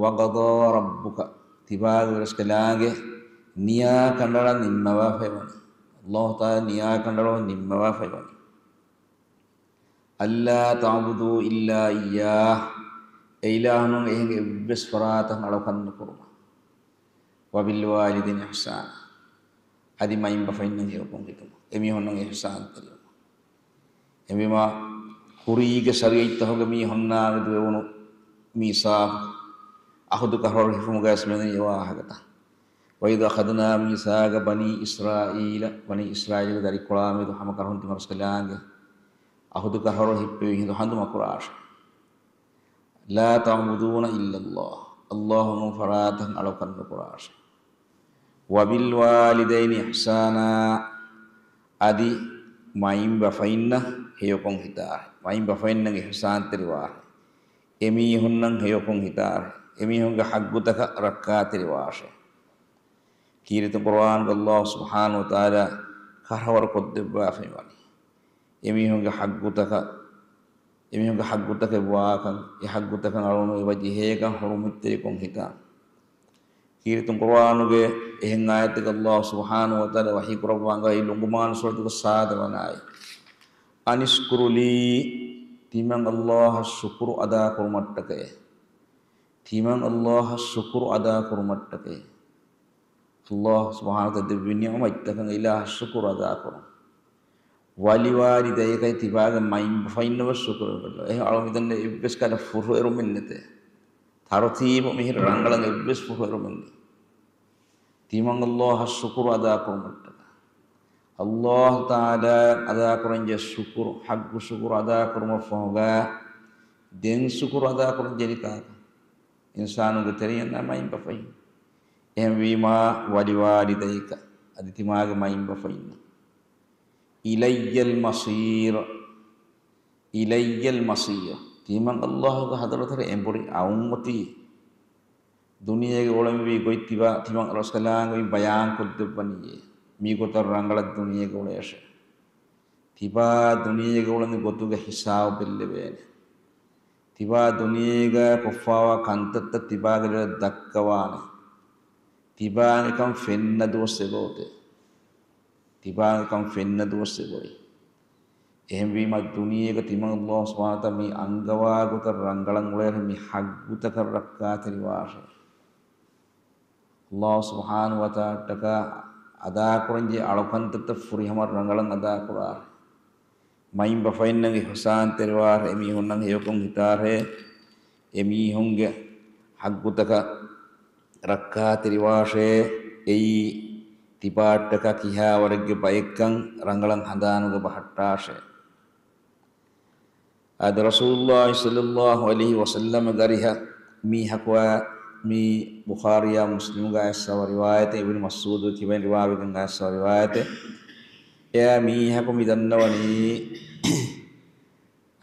وَقَضَىٰ رَبُّكَ، ތިބާގެ ރަސްކަލާނގެ ނިޔާ ކަނޑައަޅާ ނިންމަވާފައިވަނީ. އައްލާހު ތަޢާލާ ނިޔާ ކަނޑައަޅާ ނިންމަވާފައިވަނީ. ألا تعبدوا إلا إياه، އެ އިލާހުން އެހެން އެއްވެސް ފަރާތަށް އަޅުކަން ނުކުރުމަށް. وبالوالدين إحسانا، އަދި މައިންބަފައިންނަށް ހެޔޮކޮށް ހިތުމަށް، އެމީހުންނަށް އިޙްސާންތެރިވުމަށް. އެހެންވީމާ، ކުރީގެ ޝަރީޢަތްތަކުގެ މީހުންނާ މެދު ވެވުނު މީސާޤު، އަހުދު ކަށަވަރު ހިފުމުގައި ވެސް މިދަނީ އެ ވާހަކަތައް. وإذ أخذنا ميثاق بني إسرائيل، ބަނީ އިސްރާއީލުގެ ދަރިކޮޅާ މެދު ހަމަ ކަށަވަރުން ތިމަރުސްކަލާނގެ އަހުދު ކަށަވަރު ހިއްޕެވި ހިނދު ހަނދު މަކުރާށޭ. لا تعبدون إلا الله، ﷲ ނޫން ފަރާތަށް އަޅުކަން ނުކުރާށޭ. وبالوالدين إحسانا، އަދި މައިންބަފައިންނަށް ހެޔޮކޮށް ހިތާށޭ. މައިންބަފައިންނަށް އިޙްސާންތެރިވާށޭ. އެމީހުންނަށް ހެޔޮކޮށް ހިތާށޭ. އެމީހުންގެ ޙައްޤުތަކަށް ރައްކާތެރިވާށޭ. ކީރިތި ޤުރުއާނުގަ ﷲ ސުބްޙާނަހޫ ވަތަޢާލާ ކަށަވަރު ކޮށްދެއްވާފައި ވަނީ، އެމީހުންގެ ޙައްޤުތަކަށް، އެމީހުންގެ ޙައްޤުތަކެއް ވާކަން، އެ ޙައްޤުތަކަށް އަޅުގަނޑު އެބަ ޖެހޭކަން ޙުރުމަތްތެރިކޮށް ހިތާން. ކީރިތި ޤުރުއާނުގެ އެހެން އާޔަތެއްގަ ﷲ ސުބްޙާނަހޫ ވަތަޢާލާ ވަޙީ ކުރައްވާ އިނގޭ ލުޤުމާނު ސޫރަތުގެ ސާދަ ވަނަ އާޔަތް. أن اشكر لي، ތިމަން ﷲ އަށް ޝުކުރު އަދާކުރުމަށްޓަކައި. ތިމަން ﷲ އަށް ޝުކުރު އަދާކުރުމަށްޓަކައި. ﷲ ސުބްޙާނަހޫ ވަތަޢާލާ ދެއްވި ނިޢުމަތްތަކަށް އިލާހަށް ޝުކުރު އަދާކުރުން. ولوالديك، ތިބާގެ މައިންބަފައިންނަށް ވެސް ޝުކުރު ކޮށްލަ. އެހެން އަޅުގަނޑު މިދަނީ އެއްވެސް ކަހަލަ ފުށުއެރުމެއް ނެތޭ. ތަރުތީބު މިހިރަ ރަނގަޅަށް އެއްވެސް ފުށުއެރުމެއް ނެތް. ތިމަން ﷲ އަށް ޝުކުރު އަދާކުރުމަށްޓަކައި. ﷲ ތަޢާލާ އަދާކުރަންޖެހޭ ޝުކުރު، ޙައްޤު ޝުކުރު އަދާކުރުމަށްފަހުގަ، ދެން ޝުކުރު އަދާކުރަންޖެހެނީ ކާކަށް؟ އިންސާނުންގެ ތެރެއިންނާ މައިންބަފައިން. އެހެންވީމާ، ولوالديك، އަދި ތިމާގެ މައިންބަފައިންނަށް. إلي المصير، إلي المصير، ތިމަން ﷲ ގެ ޙަޟްރަތަށް އެނބުރި އައުމަތީ. ދުނިޔޭގެ އުޅެންވީ ގޮތް ތިބާ، ތިމަން ރަސްކަލާނގެ މި ބަޔާން ކޮށްދެއްވަނީއޭ. މި ގޮތަށް ރަނގަޅަށް ދުނިޔޭގަ އުޅޭށޭ. ތިބާ ދުނިޔޭގަ އުޅެން ގޮތުގެ ހިސާބު ބެއްލެވޭނެ. ތިބާ ދުނިޔޭގަ ކޮށްފާވާ ކަންތައްތައް ތިބާގެ ލޮލަށް ދައްކަވާނެ. ތިބާގެ ކަން ފެންނަ ދުވަސް އެބައޮތޭ. ތިބާގެ ކަން ފެންނަ ދުވަސް އެބައޮތް. އެހެންވީމަ، ދުނިޔޭގަ ތިމަން ﷲ ސުބްޙާނަހޫ ވަތަޢާލާ މި އަންގަވާ ގޮތަށް ރަނގަޅަށް އުޅޭށޭ، މި ޙައްޤުތަކަށް ރައްކާތެރިވާށޭ. ﷲ ސުބްޙާނަހޫ ވަތަޢާލާއަށްޓަކާ އަދާކުރަންޖެހޭ އަޅުކަންތައްތައް ފުރިހަމަ ރަނގަޅަށް އަދާކުރާށޭ. މައިންބަފައިންނަށް އިޙްސާންތެރިވާށޭ، އެމީހުންނަށް ހެޔޮކޮށް ހިތާށޭ، އެމީހުންގެ ޙައްޤުތަކަށް ރައްކާތެރިވާށޭ. އެއީ ތިބާއަށްޓަކާ ކިހާވަރެއްގެ ބައެއްކަން ރަނގަޅަށް ހަނދާނުގަ ބަހައްޓާށޭ. އާދެ، ރަސޫލުﷲ ޞައްލަﷲ ޢަލައިހި ވަސައްލަމަ ގަރިހަ މީހަކު، މީ ބުޚާރީއާ މުސްލިމުގަ އައިސްފަ ރިވާޔަތެއް، އިބްނު މަސްޢޫދު ކިބައިން ރިވާވެގެން އައިސްފަ ރިވާޔަތެއް. އެއާ މީހަކު މި ދަންނަވަނީ،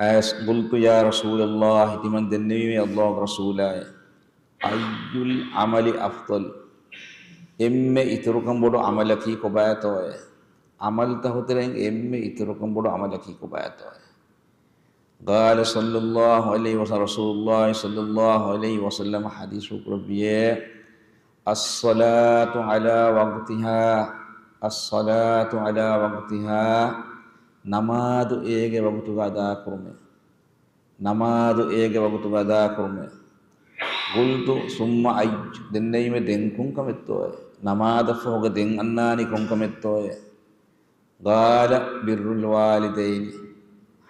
އައިސް، قلت يا رسول الله، ތިމަން ދެންނެވީމޭ ﷲ ގެ ރަސޫލާއޭ، أي العمل أفضل؟ އެންމެ އިތުރުކަން ބޮޑު ޢަމަލަކީ ކޮބާތޯއޭ؟ ޢަމަލުތަކުގެ ތެރެއިން އެންމެ އިތުރުކަން ބޮޑު ޢަމަލަކީ ކޮބާތޯއޭ؟ قال صلى الله عليه وسلم، ރަސޫލުﷲ ޞައްލަﷲ ޢަލައިހި ވަސައްލަމަ ޙަދީޘް ކުރެއްވިއޭ، الصلاة على وقتها، الصلاة على وقتها، ނަމާދު އޭގެ ވަގުތުގަ އަދާކުރުމޭ. ނަމާދު އޭގެ ވަގުތުގަ އަދާކުރުމޭ. قلت ثم أي؟ ދެންނެވީމޭ ދެން ކޮންކަމެއްތޯއޭ؟ ނަމާދަށްފަހުގަ ދެން އަންނާނީ ކޮންކަމެއްތޯއޭ؟ قال بر الوالدين،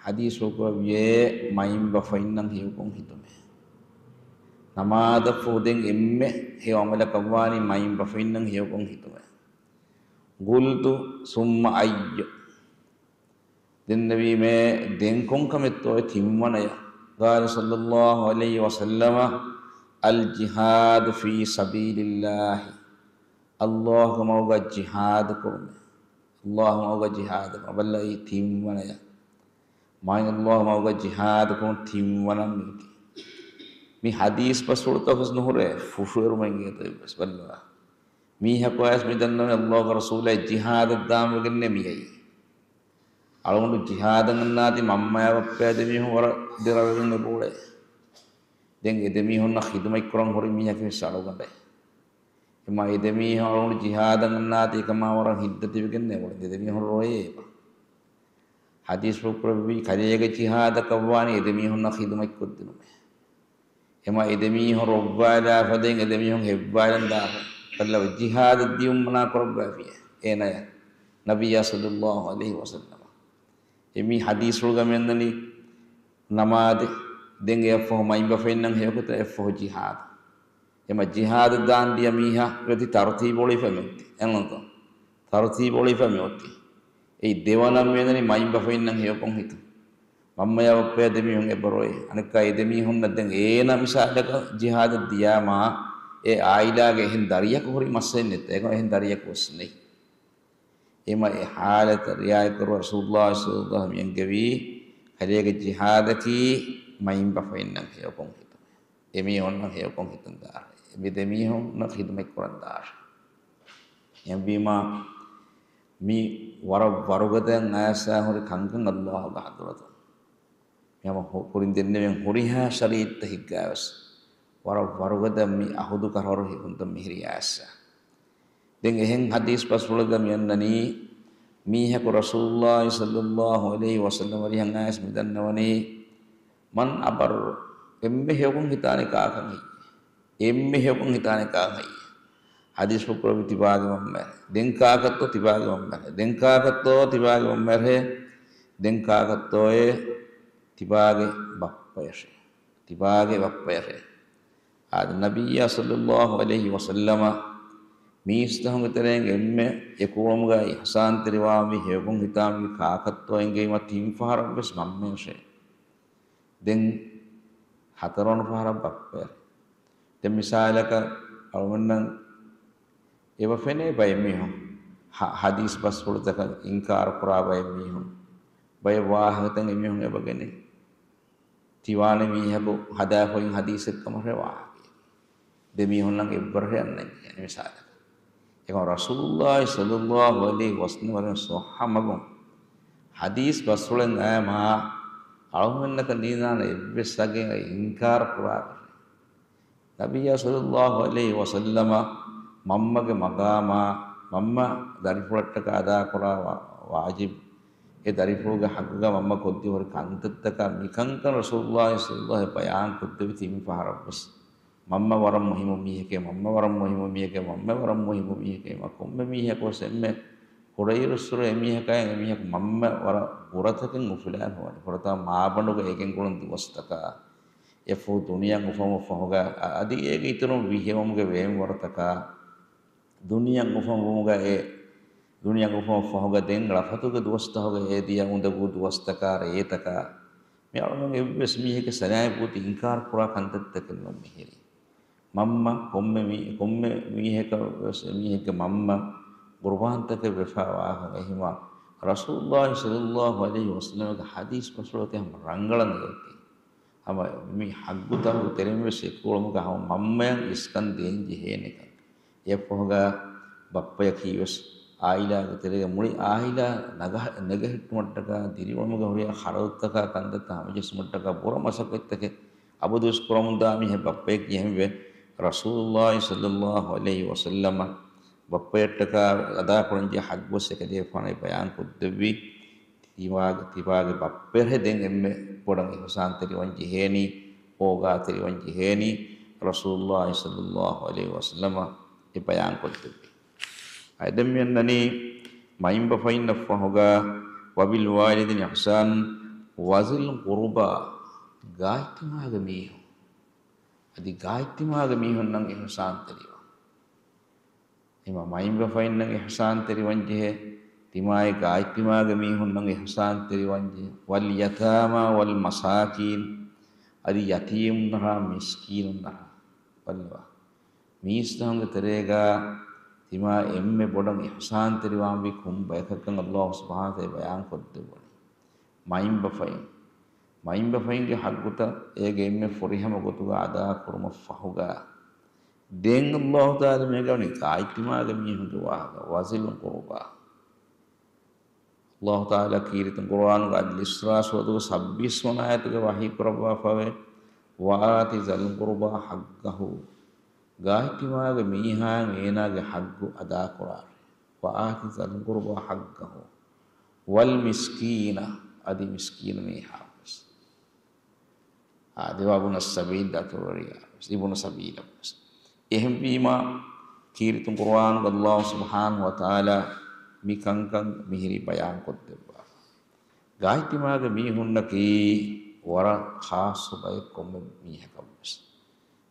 ޙަދީޘްފުޅު ކުރެއްވިއޭ މައިންބަފައިންނަށް ހެޔޮކޮށް ހިތުމޭ. ނަމާދަށްފަހު ދެން އެންމެ ހެޔޮ ޢަމަލަކަށްވާނީ މައިންބަފައިންނަށް ހެޔޮކޮށް ހިތުމޭ. قلت ثم أي؟ ދެންނެވީމޭ ދެން ކޮންކަމެއްތޯއޭ ތިންވަނަޔަށް؟ قال صلى الله عليه وسلم الجهاد في سبيل الله، ﷲ ގެ މަގުގަ ޖިހާދު ކުރުމޭ. ﷲ ގެ މަގުގަ ޖިހާދު ކުރުމޭ. ބައްލަވީ ތިންވަނަޔަށް. މާތް ﷲ ގެ މަގުގަ ޖިހާދު ކުރުން ތިންވަނަ މީކީ. މި ޙަދީޘް ބަސްފުޅުތަކު ވެސް ނުހުރޭ ފުށުއެރުމެއް އިނގޭތޯ އެއްވެސް ބައްލަވާ. މީހަކު އައިސް މި ދަންނަވަނީ ﷲ ގެ ރަސޫލާއި ޖިހާދަށް ދާންވެގެންނޭ މިއައީ. އަޅުގަނޑު ޖިހާދަށް އަންނާތީ މަންމަޔާ ބައްޕަޔާ ދެމީހުން ވަރަށް ދެރަވެގެން އެބައުޅޭ. ދެން އެ ދެމީހުންނަށް ޚިދުމަތްކުރަން ހުރި މީހަކީ ވެސް އަޅުގަނޑޭ. އެމާ އެ ދެމީހުން އަޅުގަނޑު ޖިހާދަށް އަންނާތީ އެކަމާ ވަރަށް ހިތްދަތިވެގެންނޭ އެބައުޅޭ. އެ ދެމީހުން ރޮއެ އެބަ. ޙަދީޘްފުޅު ކުރެއްވީ ކަލޭގެ ޖިހާދަކަށްވާނީ އެދެމީހުންނަށް ޚިދުމަތްކޮށްދިނުމޭ. އެމަ އެދެމީހުން ރޮއްވާލާފަދައިން އެދެމީހުން ހެއްވާލަން ދާފަ. ކަލޭ ޖިހާދަށް ދިޔުން މަނާ ކުރައްވާފިޔޭ. އޭނަޔަށް ނަބިއްޔާ ޞައްލައްލާހު ޢަލައިހި ވަސައްލަމަ. އެ މި ޙަދީޘްފުޅުގަ މިއަންނަނީ ނަމާދެއް. ދެން އެއަށްފަހު މައިންބަފައިންނަށް ހެޔޮކޮށް އެއަށްފަހު ޖިހާދު. އެމަ ޖިހާދަށް ދާން ދިޔަ މީހާ އޮތީ ތަރުތީބު އޮޅިފަ މިއޮތީ. އެނގުންތޯ؟ ތަރުތީބު އޮޅިފަ މިއޮތީ. އެއީ ދެވަނަ މިއަންނަނީ މައިންބަފައިންނަށް ހެޔޮކޮށް ހިތުން. މަންމަޔާ ބައްޕަޔާ ދެމީހުން އެބަރޮއޭ. އަނެއްކާ އެ ދެމީހުންނަށް ދެން އޭނަ މިސާލަކަށް ޖިހާދަށް ދިޔާމާ، އެ އާއިލާގެ އެހެން ދަރިޔަކު ހުރި މައްސަލައެއް ނެތް. އެގޮތް އެހެން ދަރިޔަކު ވެސް ނެތް. އެމަ އެ ޙާލަތަށް ރިޢާޔަތް ކުރު ރަސޫލުﷲ ޞައްލައްލާހު ޢަލައިހި ވަސައްލަމަ މިއަންގެވީ، ކަލޭގެ ޖިހާދަކީ މައިންބަފައިންނަށް ހެޔޮކޮށް ހިތުން. އެމީހުންނަށް ހެޔޮކޮށް ހިތުން ދާށޭ. މި ދެމީހުންނަށް ޚިދުމަތް ކުރަން ދާށޭ. އެހެންވީމާ، މި ވަރަށް ވަރުގަދައަށް އައިސް ހުރި ކަންކަން ﷲ ގެ ޙަޟްރަތުން. މި ހަމަ ހު-، ކުރިން ދެންނެވި ހުރިހާ ޝަރީޢަތްތަކެއްގައިވެސް ވަރަށް ވަރުގަދަ މި އަހުދު ކަށަވަރު ހިފުންތައް މިހިރީ އައިސް. ދެން އެހެން ޙަދީޘް ބަސްފުޅެއްގަ މިއަންނަނީ، މީހަކު ރަސޫލުﷲ ޞައްލައްލާހު ޢަލައިހި ވަސައްލަމަ ވަރިހަށް އައިސް މިދަންނަވަނީ، މަން އަބައްރު، އެންމެ ހެޔޮކޮށް ހިތާނެ ކާކަށް ހެއްޔޭ؟ އެންމެ ހެޔޮކޮށް ހިތާނެ ކާކަށް ހެއްޔޭ؟ ޙަދީޘްފުޅު ކުރެއްވި ތިބާގެ މަންމައެއް. ދެން ކާކަށްތޯ ތިބާގެ މަންމައެއް. ދެން ކާކަށްތޯ ތިބާގެ މަންމައެއް. ދެން ކާކަށްތޯއޭ ތިބާގެ ބައްޕަޔަށޭ. ތިބާގެ ބައްޕަޔަށޭ. އާދެ، ނަބިއްޔާ ޞައްލައްލާހު ޢަލައިހި ވަސައްލަމަ މީސްތަކުންގެ ތެރެއިން އެންމެ އެކުޅަމުގައި އިޙްސާންތެރިވާންވީ ހެޔޮކޮށް ހިތާންވީ ކާކަށްތޯ އެނގޭ ތިން ފަހަރަށްވެސް މަންމަޔަށޭ. ދެން ހަތަރުވަނަ ފަހަރަށް ބައްޕަޔަށޭ. ދެން މިސާލަކަށް އަޅުގަނޑަށް އެބަ ފެނޭ ބައެއް މީހުން ޙަ-، ޙަދީޘް ބަސްފުޅުތަކަށް އިންކާރު ކުރާ ބައެއް މީހުން ބައެއް ވާހަކަތައް އެމީހުން އެބަ ގެނޭ. ތިވާނެ މީހަކު ހަދާފައި އިން ޙަދީޘެއްކަމަށް ވާހަކަ. ދެމީހުންނަށް އެއްވަރަށް އަންނަން ޖެހޭނެ މިސާލަކަށް. އެކަމަ ރަސޫލުﷲ ޞައްލައްލާހު ޢަލައިހި ވަސައްލަމަ ވަރަށް ޞައްޙަ މަގުން ޙަދީޘް ބަސްފުޅެއް އައީމާ އަޅުގަނޑަކަށް ނީނާނެ އެއްވެސް އަގެއް އިންކާރު ކުރާކަށް. ނަބިއްޔާ ޞައްލައްލާހު ޢަލައިހި ވަސައްލަމަ މަންމަގެ މަގާމާ، މަންމަ ދަރިފުޅަށްޓަކާ އަދާކުރާ ވާ-، ވާޖިބް، އެ ދަރިފުޅުގެ ޙައްޤުގަ މަންމަ ކޮށްދި ހުރި ކަންތައްތަކާ މިކަންކަން ރަސޫލުﷲ ޞައްލައްލާހު ޢަލައިހި ވަސައްލަމަ ބަޔާން ކޮށްދެއްވި ތިން ފަހަރަށްވެސް. މަންމަ ވަރަށް މުހިއްމު މީހެކޭ، މަންމަ ވަރަށް މުހިއްމު މީހެކޭ، މަންމަ ވަރަށް މުހިއްމު މީހެކޭ، މަ ކޮންމެ މީހަކުވެސް އެންމެ ކުރެއިރުއްސުރެ އެމީހަކާއި އެމީހަކު މަންމަ ވަރަށް ބުރަތަކެއް އުފުލާން ހުވަނީ. ފުރަތަމަ މާބަނޑުގަ އެ ގެންގުޅުން ދުވަސްތަކާ، އެފަހު ދުނިޔެއަށް އުފަންވުމަށް ފަހުގަ، އަ-، އަދި އޭގެ އިތުރުން ވިހެއުމުގެ ވޭންވަރުތަކާ، ދުނިޔެއަށް އުފަންވުމުގަ އެ، ދުނިޔެއަށް އުފަންވުމަށް ފަހުގަ ދެން ޅަފަތުގެ ދުވަސްތަހުގަ އެ ދިޔަ އުނދަގޫ ދުވަސްތަކާ ރޭތަކާ، މި އަޅުގަނޑު އެއްވެސް މީހެއްގެ ސަލާމަތް ބޯތި އިންކާރު ކުރާ ކަންތައްތަކެއް ނޫން މިހިރީ. މަންމަ ކޮންމެ މީ-، ކޮންމެ މީހަކަށް ވެސް މީހެއްގެ މަންމަ ޤުރުބާންތަކެއް ވެފަ ވާހަކަ އެހީމާ، ރަސޫލުﷲ ޞައްލައްލާހު ޢަލައިހި ވަސައްލަމަގެ ޙަދީޘް ބަސްފުޅު އޮތީ ހަމަ ރަނގަޅަށް ނިކަން. ހަމަ މި ޙައްޤުތަކުގެ ތެރެއިން ވެސް އެކުޅަމުގަ ހަމަ މަންމަޔަށް އިސްކަން ދޭން ޖެހޭނެކަން. އެއަށްފަހުގަ ބައްޕަޔަކީ ވެސް އާއިލާގެ ތެރޭގަ މުޅި އާއިލާ ނަގަ-، ނެގަހެއްޓުމަށްޓަކާ، ދިރިއުޅުމުގެ ހުރިހާ ޚަރަދުތަކާ ކަންތައްތައް ހަމަޖެއްސުމަށްޓަކާ ބުރަ މަސައްކަތްތަކެއް އަބަދުވެސް ކުރަމުންދާ މީހެއް ބައްޕަޔަކީ. އެހެންވެ، ރަސޫލުﷲ ޞައްލައްލާހު ޢަލައިހި ވަސައްލަމަ ބައްޕަޔަށްޓަކާ އަދާކުރަންޖެހޭ ޙައްޤުވެސް އެކަލޭގެފާނަށް ބަޔާން ކޮށްދެއްވި. ތިމާގެ، ތިބާގެ ބައްޕަޔަށް ދެން އެންމެ ބޮޑަށް އިޙުސާންތެރިވަން ޖެހޭނީ، އޯގާތެރިވަން ޖެހޭނީ، ރަސޫލުﷲ ޞައްލައްލާހު ޢަލައިހި ވަސައްލަމަ އެ ބަޔާން ކޮށްދެއްވި. އަދި ދެން މިއަންނަނީ މައިންބަފައިންނަށް ފަހުގަ، وبالوالدين إحسانا وذي القربى، ގާތްތިމާގެ މީހުން، އަދި ގާތްތިމާގެ މީހުންނަށް އިޙުސާންތެރިވާ. ތިމާ މައިންބަފައިންނަށް އިޙުސާންތެރިވަންޖެހޭ، ތިމާއި ގާތްތިމާގެ މީހުންނަށް އިޙުސާންތެރިވަންޖެހޭ، واليتامى والمساكين، އަދި ޔަތީމުންނަށާ މިސްކީނުންނަށާ. ބައްލަވާ. މީސްތަކުންގެ ތެރޭގަ ތިމާ އެންމެ ބޮޑަށް އިޙުސާންތެރިވާންވީ ކޮން ބަޔަކަށްކަން ﷲ ސުބްޙާނަހޫ ވަތަޢާލާ ބަޔާން ކޮށްދެއްވަނީ. މައިންބަފައިން، މައިންބަފައިންގެ ޙައްޤުތައް އޭގެ އެންމެ ފުރިހަމަ ގޮތުގަ އަދާކުރުމަށް ފަހުގަ، ދެން ﷲ ތަޢާލާ މިއަންގަވަނީ ގާތްތިމާގެ މީހުންގެ ވާހަކަ، وذي القربى. ﷲ ތަޢާލާ ކީރިތި ޤުރުއާނުގަ އަލް އިސްރާ ސޫރަތުގެ ސައްބީސް ވަނަ އާޔަތުގަ ވަޙީ ކުރައްވާފަވޭ، وآت ذا القربى حقه. ގާތްތިމާގެ މީހާއަށް އޭނާގެ ޙައްޤު އަދާކުރާށޭ. وآت ذا القربى حقه والمسكين، އަދި މިސްކީނު މީހާ ވެސް. އާދެ، ވަބުނަ ސަބީލް، ދަތުރުވެރިޔާ ވެސް، އިބުނު ސަބީލަށް ވެސް. އެހެންވީމާ، ކީރިތި ޤުރުއާނުގަ އައްލާހު ސުބްޙާނަހު ވަތަޢާލާ މި ކަންކަން މިހިރީ ބަޔާން ކޮށްދެއްވާ. ގާތްތިމާގެ މީހުންނަކީ ވަރަށް ޚާއްޞަ ބައެއް ކޮންމެ މީހަކަށް ވެސް.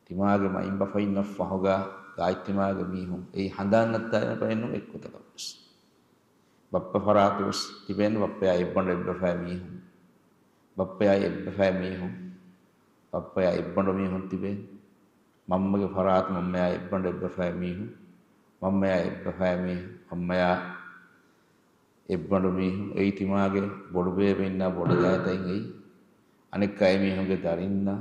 ތިމާގެ މައިންބަފައިންނަށް ފަހުގަ ގާތްތިމާގެ މީހުން އެއީ ހަނދާން ނައްތާލަން ބައެއްނޫން އެއްގޮތަކަށް ވެސް. ބައްޕަ ފަރާތު ވެސް ތިބޭނެ، ބައްޕަޔާ އެއްބަނޑު އެއްބަފައި މީހުން. ބައްޕަޔާ އެއްބަފައި މީހުން. ބައްޕަޔާ އެއްބަނޑު މީހުން ތިބޭ. މަންމަގެ ފަރާތު މަންމަޔާ އެއްބަނޑު އެއްބަފައި މީހުން. މަންމަޔާ އެއްބަފައި މީހުން. މަންމަޔާ އެއްބަނޑު މީހުން. އެއީ ތިމާގެ ބޮޑުބޭބެއިންނާ ބޮޑު ދައިތައް އެއީ. އަނެއްކާ އެމީހުންގެ ދަރިންނާ.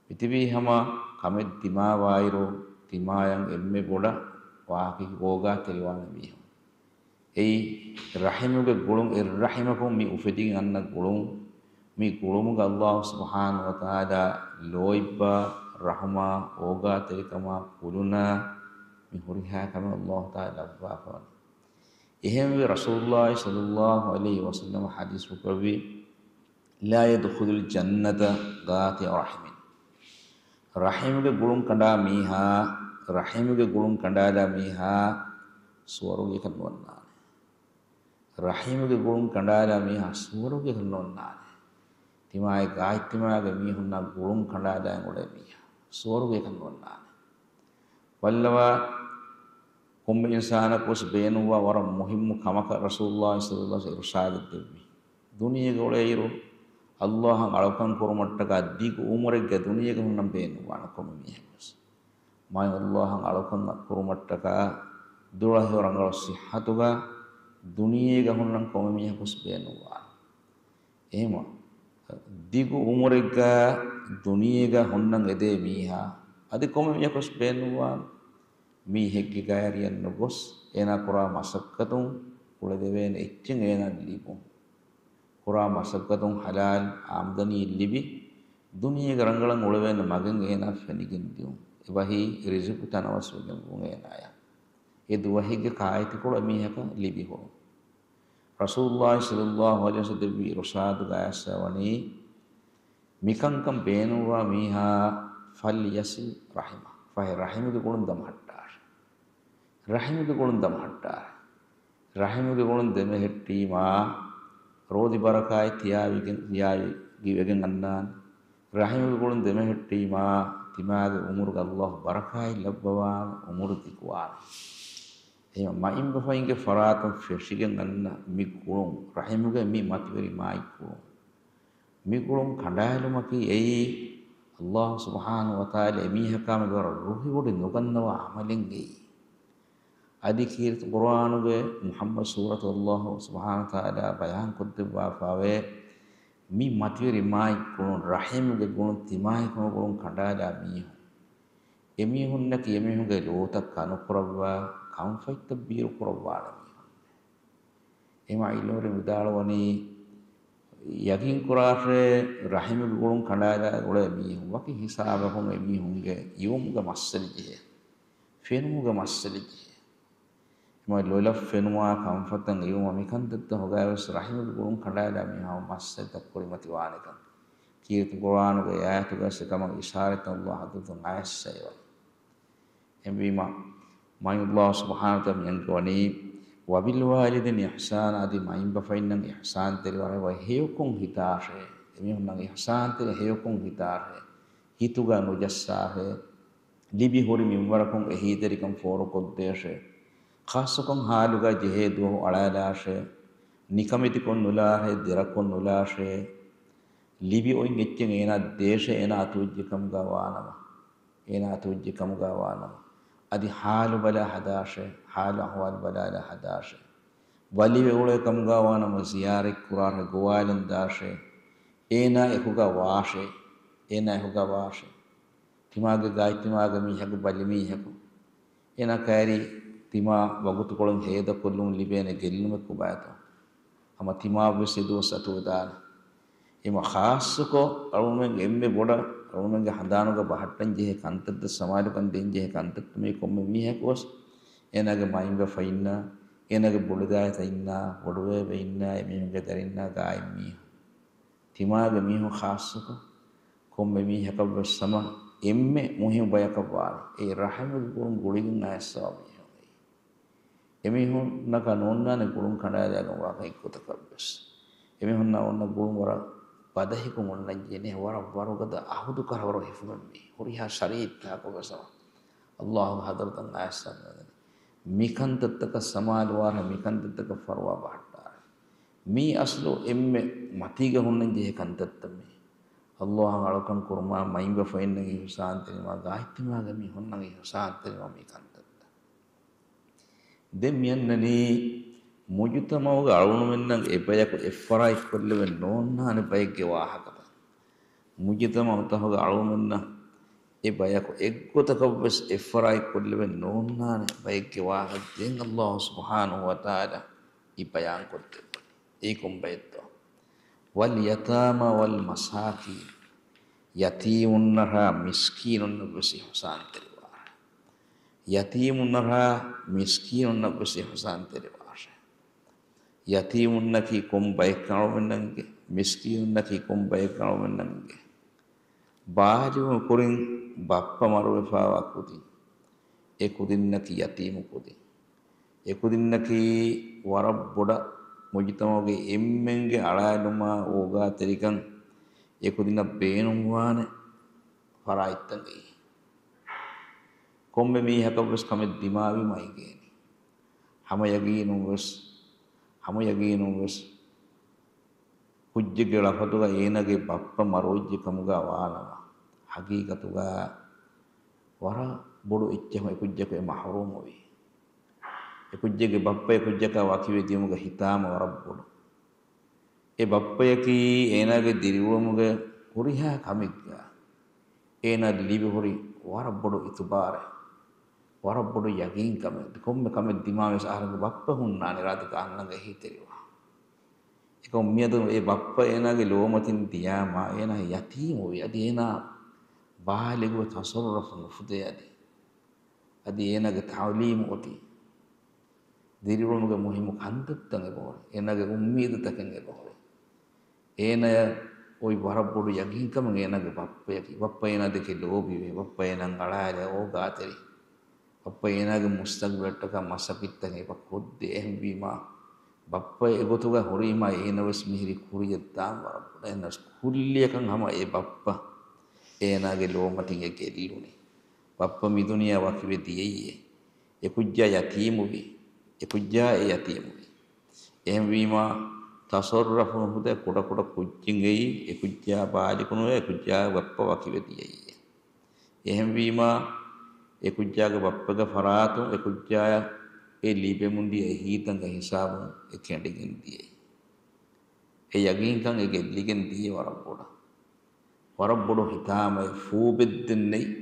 މިތިބީ ހަމަ ކަމެއް ދިމާވާއިރު، ތިމާޔަށް އެންމެ ބޮޑަށް ވާހަކައެއް އޯގާތެރިވާނެ މީހުން. އެއީ ރަޙިމުގެ ގުޅުން، އެއްރަޙިމަކުން މި އުފެދިގެން އަންނަ ގުޅުން. މި ގުޅުމުގަ އައްލާހު ސުބްޙާނަހު ވަތަޢާލާ ލޯތްބާ، ރަޙުމާ، އޯގާތެރިކަމާ، ކުލުނާ، މި ހުރިހާ ކަމެއް އައްލާހު ތަޢާލާ ލައްވާފަވަނީ. އެހެންވެ، ރަސޫލުއްލާހި ޞައްލައްލާހު ޢަލައިހި ވަސައްލަމަ ޙަދީޘްފުޅު ކުރެއްވީ، "لا يدخل الجنة قاطع رحم." ރަޙިމުގެ ގުޅުން ކަނޑާ މީހާ، ރަޙިމުގެ ގުޅުން ކަނޑާލާ މީހާ ސުވަރުގޭކަށް ނުވަންނާނެ. ރަޙިމުގެ ގުޅުން ކަނޑާލާ މީހާ ސުވަރުގޭކަށް ނުވަންނާނެ. ތިމާއެއް ގާތްތިމާގެ މީހުންނާ ގުޅުން ކަނޑާލާ އެނގުޅޭ މީހާ ސުވަރުގޭކަށް ނުވަންނާނެ. ބައްލަވާ، ކޮންމެ އިންސާނަކުވެސް ބޭނުންވާ ވަރަށް މުހިއްމު ކަމަކަށް ރަސޫލުއްލާހި ޞައްލައްލާހު ޢަލައިހި ވަސައްލަމަ އިރުޝާދެއް ދެއްވި. ދުނިޔޭގަ އުޅޭއިރު، އައްލާހަށް އަޅުކަން ކުރުމަށްޓަކާ ދިގު އުމުރެއްގަ ދުނިޔޭގަ ހުންނަން ބޭނުންވާނެ ކޮންމެ މީހަކުވެސް. މާތް އައްލާހަށް އަޅުކަން ކުރުމަށްޓަކާ ދުޅަހެޔޮ ރަނގަޅު ޞިއްޙަތުގަ ދުނިޔޭގަ ހުންނަން ކޮންމެ މީހަކުވެސް ބޭނުންވާނެ. އެހެމަ، ދިގު އުމުރެއްގަ ދުނިޔޭގަ ހުންނަން އެދޭ މީހާ، އަދި ކޮންމެ މީހަކުވެސް ބޭނުންވާނެ. މީހެއްގެ ގާތް އަރިއަށް ނުގޮސް، އޭނާ ކުރާ މަސައްކަތުން ކުޅެދެވޭނެ އެއްޗެއް އޭނާ ލިބުން. ކުރާ މަސައްކަތުން ޙަލާލް އާމްދަނީ ލިބި، ދުނިޔޭގަ ރަނގަޅަށް އުޅެވޭނެ މަގެއް އޭނާ ފެނިގެން ދިޔުން. އެބަހީ ރިޒުޤު ތަނަވަސްވެގެން ވުން އޭނާޔަށް. އެ ދުވަހެއްގެ ކާއެތިކޮޅު އެމީހަކަށް ލިބި ހުރުން. ރަސޫލުއްލާހި ޞައްލައްލާހު ޢަލައިހި ވަސައްލަމަ ދެއްވި އިރުޝާދުގައި އައިސްފަ ވަނީ، މިކަންކަން ބޭނުންވާ މީހާ، "فليصل رحمه." ފަހެ ރަޙިމުގެ ގުޅުން ދަމަހައްޓާށޭ. ރަޙިމުގެ ގުޅުން ދަމަހައްޓާށޭ. ރަޙިމުގެ ގުޅުން ދެމެހެއްޓީމާ، ރޯދި ބަރަކާތް ތިޔާވެގެން، ތިޔާވެގެން އަންނާނެ. ރަޙިމުގެ ގުޅުން ދެމެހެއްޓީމާ، ތިމާގެ އުމުރުގަ އައްލާހު ބަރަކާތް ލައްވަވާނެ، އުމުރު ދިގުވާނެ. އެހެން މައިންބަފައިންގެ ފަރާތުން ފެށިގެން އަންނަ މި ގުޅުން، ރަޙިމުގެ މި މަތިވެރި މާތް ގުޅުން، މި ގުޅުން ކަނޑާލުމަކީ އެއީ، އައްލާހު ސުބްޙާނަހު ވަތަޢާލާ އެމީހަކާމެދު ވަރަށް ރުހިވޮޑި ނުގަންނަވާ ޢަމަލެއް އެއީ. އަދި ކީރިތި ޤުރުއާނުގެ މުޙައްމަދު ސޫރަތު އައްލާހު ސުބްޙާނަހު ވަތަޢާލާ ބަޔާން ކޮށްދެއްވާފަވޭ، މި މަތިވެރި މާތް ގުޅުން، ރަޙިމުގެ ގުޅުން، ތިމާއެކު ގުޅުން ކަނޑާލާ މީހުން، އެމީހުންނަކީ އެމީހުންގެ ލޯތައް ކަނުކުރައްވާ، ކަންފަތްތައް ބީރު ކުރައްވާނެ މީހުން. އެމަ ޢިލްމުވެރިން ވިދާޅުވަނީ، ޔަޤީން ކުރާށޭ، ރަޙިމުގެ ގުޅުން ކަނޑާލާ އުޅޭ މީހުން ވަކި ހިސާބަކުން އެމީހުންގެ އިވުމުގެ މައްސަލަ ޖެހޭ، ފެނުމުގެ މައްސަލަ ޖެހޭ. އެމަ ލޮލަށް ފެނުމާ، ކަންފަތަށް އިވުމާ، މިކަންތައްތައް ހޮގާވެސް ރަޙިމުގެ ގުޅުން ކަނޑާލާ މީހާ މައްސަލަތައް ކުރިމަތިވާނެކަން ކީރިތި ޤުރުއާނުގެ އާޔަތުގައި އެކަމަށް އިޝާރަތް އައްލާހު ޙަޟްރަތުން އައިސްފައިވަނީ. އެހެންވީމާ، މާތް އައްލާހު ސުބްޙާނަހު ވަތަޢާލާ މި އަންގަވަނީ، "وبالوالدين إحسانا" އަދި މައިންބަފައިންނަށް އިޙްސާންތެރި ވަރަށް ވަ ހެޔޮކޮށް ހިތާށޭ. އެމީހުންނަށް އިޙްސާންތެރި ހެޔޮކޮށް ހިތާށޭ. ހިތުގަ ނުޖައްސާށޭ. ލިބި ހުރި މިންވަރަކުން އެހީތެރިކަން ފޯރުކޮށްދޭށޭ. ޚާއްޞަކޮށް ޙާލުގަ ޖެހޭ ދުވަހު އަޅާލާށޭ. ނިކަމެތިކޮށް ނުލާށޭ، ދެރަކޮށް ނުލާށޭ. ލިބި އޮތް އެއްޗެއް އޭނާ ދޭށޭ، އޭނާ އަތުވެއްޖެ ކަމުގަ ވާނަމަ. އޭނާ އަތުވެއްޖެ ކަމުގަ ވާނަމަ، އަދި ޙާލު ބަލާ ހަދާށޭ، ޙާލު އަޙްވާލު ބަލާލާ ހަދާށޭ. ވަލިވެ އުޅޭ ކަމުގަ ވާނަމަ، ޒިޔާރަތް ކުރާށޭ، ގޮވާލަން ދާށޭ. އޭނާ އެކުގަ ވާށޭ، އޭނާ އެކުގަ ވާށޭ. ތިމާގެ ގާތް ތިމާގެ މީހަކު، ބަލި މީހަކު. އޭނާ ކައިރި ތިމާ ވަގުތުކޮޅުން ހޭދަކޮށްލުމުން ލިބޭނެ ގެއްލުމެއް ކޮބާތޯ؟ ހަމަ ތިމާވެސް އެދުވަސް އަތުވެދާނެ. އެމަ ޚާއްޞަކޮށް އަޅުމެން އެންމެ ބޮޑަށް އަޅުމެންގެ ހަނދާނުގަ ބަހައްޓަން ޖެހޭ ކަންތައްތައް، ސަމާލުކަން ދޭން ޖެހޭ ކަންތައްތައް މީ ކޮންމެ މީހަކުވެސް އޭނާގެ މައިންބަފައިންނަށް އޭނާގެ ބޮޑުދައިތަ އިންނާ، ބޮޑުބޭބެ އިންނާ، އެމީހުންގެ ދަރިންނާ ގާތް މީހުން. ތިމާގެ މީހުން ޚާއްޞަކޮށް، ކޮންމެ މީހަކަށްވެސް ހަމަ އެންމެ މުހިއްމު ބަޔަކަށް ވާނެ. އެ ރަޙިމުގެ ގުޅުން ގުޅިގެން އައިސްފަވާ މީހުން. އެމީހުންނަކަށް ނޯންނާނެ ގުޅުން ކަނޑައަޅާގެން ވާ އެއްގޮތަކަށްވެސް. އެމީހުންނާ އޮންނަ ގުޅުން ވަރަށް ބަދަހިކޮށް އޮންނަންޖެހޭނެ، ވަރަށް ވަރުގަދަ އަހުދު ކަރަވަރު ހިފުމެއް މީ. ހުރިހާ ޝަރީއްތަކަށްވެސް އައްލާހުގެ ޙަޟްރަތަށް އައިސްފަވާ މިކަންތައްތަކަށް ސަމާލުވާށޭ، މިކަންތައްތަކަށް ފަރުވާ ބަހައްޓާށޭ. މީ އަސްލު އެންމެ މަތީގަ ހުންނަންޖެހޭ ކަންތައްތައް މީ. އައްލާހަށް އަޅުކަން ކުރުމާ، މައިންބަފައިންނަށް އިޙްސާންތެރިވުމާ، ގާތްތިމާގެ މީހުންނަށް އިޙްސާންތެރިވުމާ މީ ކަންތައްތައް. ދެން މިއަންނަނީ މުޖުތަމަޢުގެ އަޅުގަނޑުމެންނަށް އެ ބަޔަކު އެއްފަރާތްކޮށްލެވެން ނޯންނާނެ ބައެއްގެ ވާހަކަތައް. މުޖުތަމަޢުތަކުގެ އަޅުގަނޑުމެންނަށް އެ ބަޔަކު އެއްގޮތަކަށްވެސް އެއްފަރާތްކޮށްލެވެން ނޯންނާނެ ބައެއްގެ ވާހަކަ ދެން އައްލާހު ސުބްޙާނަހު ވަތަޢާލާ އި ބަޔާންކޮށްދެއްވަނީ. އެއީ ކޮން ބައެއްތޯ؟ ވަލްޔަތާމާ ވަލް މަސާކީން، ޔަތީމުންނަށާ މިސްކީނުންނަށްވެސް އިޙްސާންތެރިވާށޭ. ޔަތީމުންނަށާ މިސްކީނުންނަށްވެސް އިޙްސާންތެރިވާށޭ. ޔަތީމުންނަކީ ކޮން ބައެއްކަން އަޅުގަނޑުމެންނަށް އެނގޭ، މިސްކީނުންނަކީ ކޮން ބައެއްކަން އަޅުގަނޑުމެންނަށް އެނގޭ. ބާލިޣު ކުރިން ބައްޕަ މަރުވެފާވާ ކުދިން. އެ ކުދިންނަކީ ޔަތީމު ކުދިން. އެ ކުދިންނަކީ ވަރަށް ބޮޑަށް މުޖުތަމަޢުގެ އެންމެންގެ އަޅާލުމާ އޯގާތެރިކަން އެ ކުދިންނަށް ބޭނުންވާނެ ފަރާތްތައް އެއީ. ކޮންމެ މީހަކަށްވެސް ކަމެއް ދިމާވީމަ އެނގޭނެ. ހަމަ ޔަގީނުންވެސް، ހަމަ ޔަގީނުންވެސް ކުއްޖެއްގެ ލަފަޒުގަ އޭނާގެ ބައްޕަ މަރުވެއްޖެ ކަމުގަ ވާނަމަ، ހަގީގަތުގަ ވަރަށް ބޮޑު އެއްޗެއް އެ ކުއްޖަކު އެ މަޙްރޫމުވީ. އެ ކުއްޖެއްގެ ބައްޕަ އެ ކުއްޖަކާ ވަކިވެ ދިޔުމުގެ ހިތާމަ ވަރަށް ބޮޑު. އެ ބައްޕަޔަކީ އޭނާގެ ދިރިއުޅުމުގެ ހުރިހާ ކަމެއްގަ އޭނާ ލިބިހުރި ވަރަށް ބޮޑު އިތުބާރެއް، ވަރަށް ބޮޑު ޔަގީންކަމެއް. ކޮންމެ ކަމެއް ދިމާވެސް އަހަރެންގެ ބައްޕަ ހުންނާނެ ރާދަކަށް އަންނަން އެހީތެރިވާ. އެކަމު މިއަދު އެ ބައްޕަ އޭނާގެ ލޯމަތިން ދިޔާމާ އޭނާ ޔަތީމުވި. އަދި އޭނާ ބާލިޣުވެ ތަޞައްރަފު ނުފުދޭ އަދި. އަދި އޭނާގެ ތަޢުލީމު އޮތީ ދިރިއުޅުމުގެ މުހިއްމު ކަންތައްތައް އެބަހުރި. އޭނާގެ އުއްމީދުތަކެއް އެބަހުރި. އޭނާޔަށް އޮތް ވަރަށް ބޮޑު ޔަގީންކަމެއް އޭނާގެ ބައްޕަޔަކީ. ބައްޕަ އޭނާ ދެކެ ލޯބިވޭ. ބައްޕަ އޭނާއަށް އަޅާލާ އޯގާތެރި. ބައްޕަ އޭނާގެ މުސްތަގުބަލަށްޓަކާ މަސައްކަތްތައް އެބަ ކޮށްދޭ. އެހެންވީމާ، ބައްޕަ އެގޮތުގަ ހުރީމާ އޭނަވެސް މިހިރީ ކުރިއަށް ދާން ވަރަށް ބޮޑަށް. އެހެނަސް ކުއްލިއަކަށް ހަމަ އެ ބައްޕަ އޭނާގެ ލޯމަތިން އެ ގެއްލުނީ. ބައްޕަ މިދުނިޔެއާ ވަކިވެ ދިޔައީ. އެ ކުއްޖާ ޔަތީމުވި. އެ ކުއްޖާ އެ ޔަތީމުވި. އެހެންވީމާ، ތަޞައްރަފު ނުފުދޭ ކުޑަކުޑަ ކުއްޖެއްގައި އެ ކުއްޖާ ބާލިޣުނުވޭ، އެ ކުއްޖާގެ ބައްޕަ ވަކިވެ ދިޔައީ. އެހެންވީމާ، އެ ކުއްޖާގެ ބައްޕަގެ ފަރާތުން އެ ކުއްޖާޔަށް އެ ލިބެމުންދިޔަ އެހީތަކުގެ ހިސާބުން އެ ކެނޑިގެން ދިޔައީ. އެ ޔަގީންކަން އެ ގެއްލިގެން ދިޔައީ ވަރަށް ބޮޑަށް. ވަރަށް ބޮޑު ހިތާމައެއް، ފޫބެއްދެންނެތް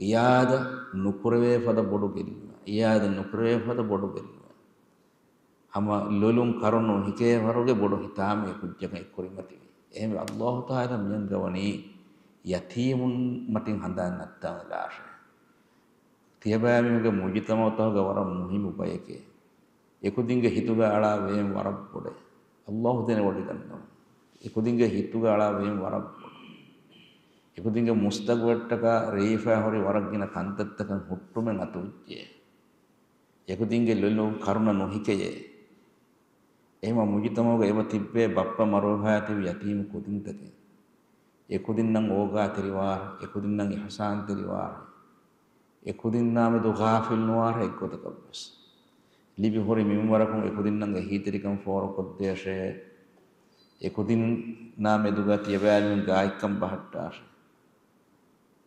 އިޔާދަ ނުކުރެވޭ ފަދަ ބޮޑު ގެއްލުމެއް. އިޔާދަ ނުކުރެވޭ ފަދަ ބޮޑު ގެއްލުމެއް. ހަމަ ލޮލުން ކަރުނަ ނުހިކޭ ވަރުގެ ބޮޑު ހިތާމައެއް ކުއްޖަކަށް އެއްކުރިމަތިވި. އެހެންވެ، އައްލާހު ތަޢާލާ މިއަންގަވަނީ ޔަތީމުން މަތިން ހަނދާން ނައްތާލާށޭ. ތިޔަބައިމީހުންގެ މުޖުތަމަޢުތަކުގަ ވަރަށް މުހިއްމު ބަޔެކޭ. އެކުދިންގެ ހިތުގަ އަޅާ ވޭން ވަރަށް ބޮޑޭ. އައްލާހު ދެނެވޮޑިގަންނަވަން. އެކުދިންގެ ހިތުގަ އަޅާ ވޭން ވަރަށް ބޮޑު. އެކުދިންގެ މުސްތަގުބަލަށްޓަކާ ރޭވިފާ ހުރި ވަރަށް ގިނަ ކަންތައްތަކަށް ހުއްޓުމެއް އަތުވެއްޖެ. އެކުދިންގެ ލޮލުން ކަރުނަ ނުހިކެޔޭ. އެހެންވެ މުޖުތަމަޢުގަ އެބަ ތިއްބޭ ބައްޕަ މަރުވެފާ ތިބި ޔަތީމު ކުދިންތަކެއް. އެކުދިންނަށް އޯގާތެރިވާށޭ، އެކުދިންނަށް އިޙްސާންތެރިވާށޭ. އެކުދިންނާމެދު ޣާފިލް ނުވާށޭ އެއްގޮތަކަށްވެސް. ލިބިހުރި މިންވަރަކުން އެކުދިންނަށް އެހީތެރިކަން ފޯރުކޮށްދޭށޭ. އެކުދިންނާމެދުގަ ތިޔަބައިމީހުން ގާތްކަން ބަހައްޓާށޭ.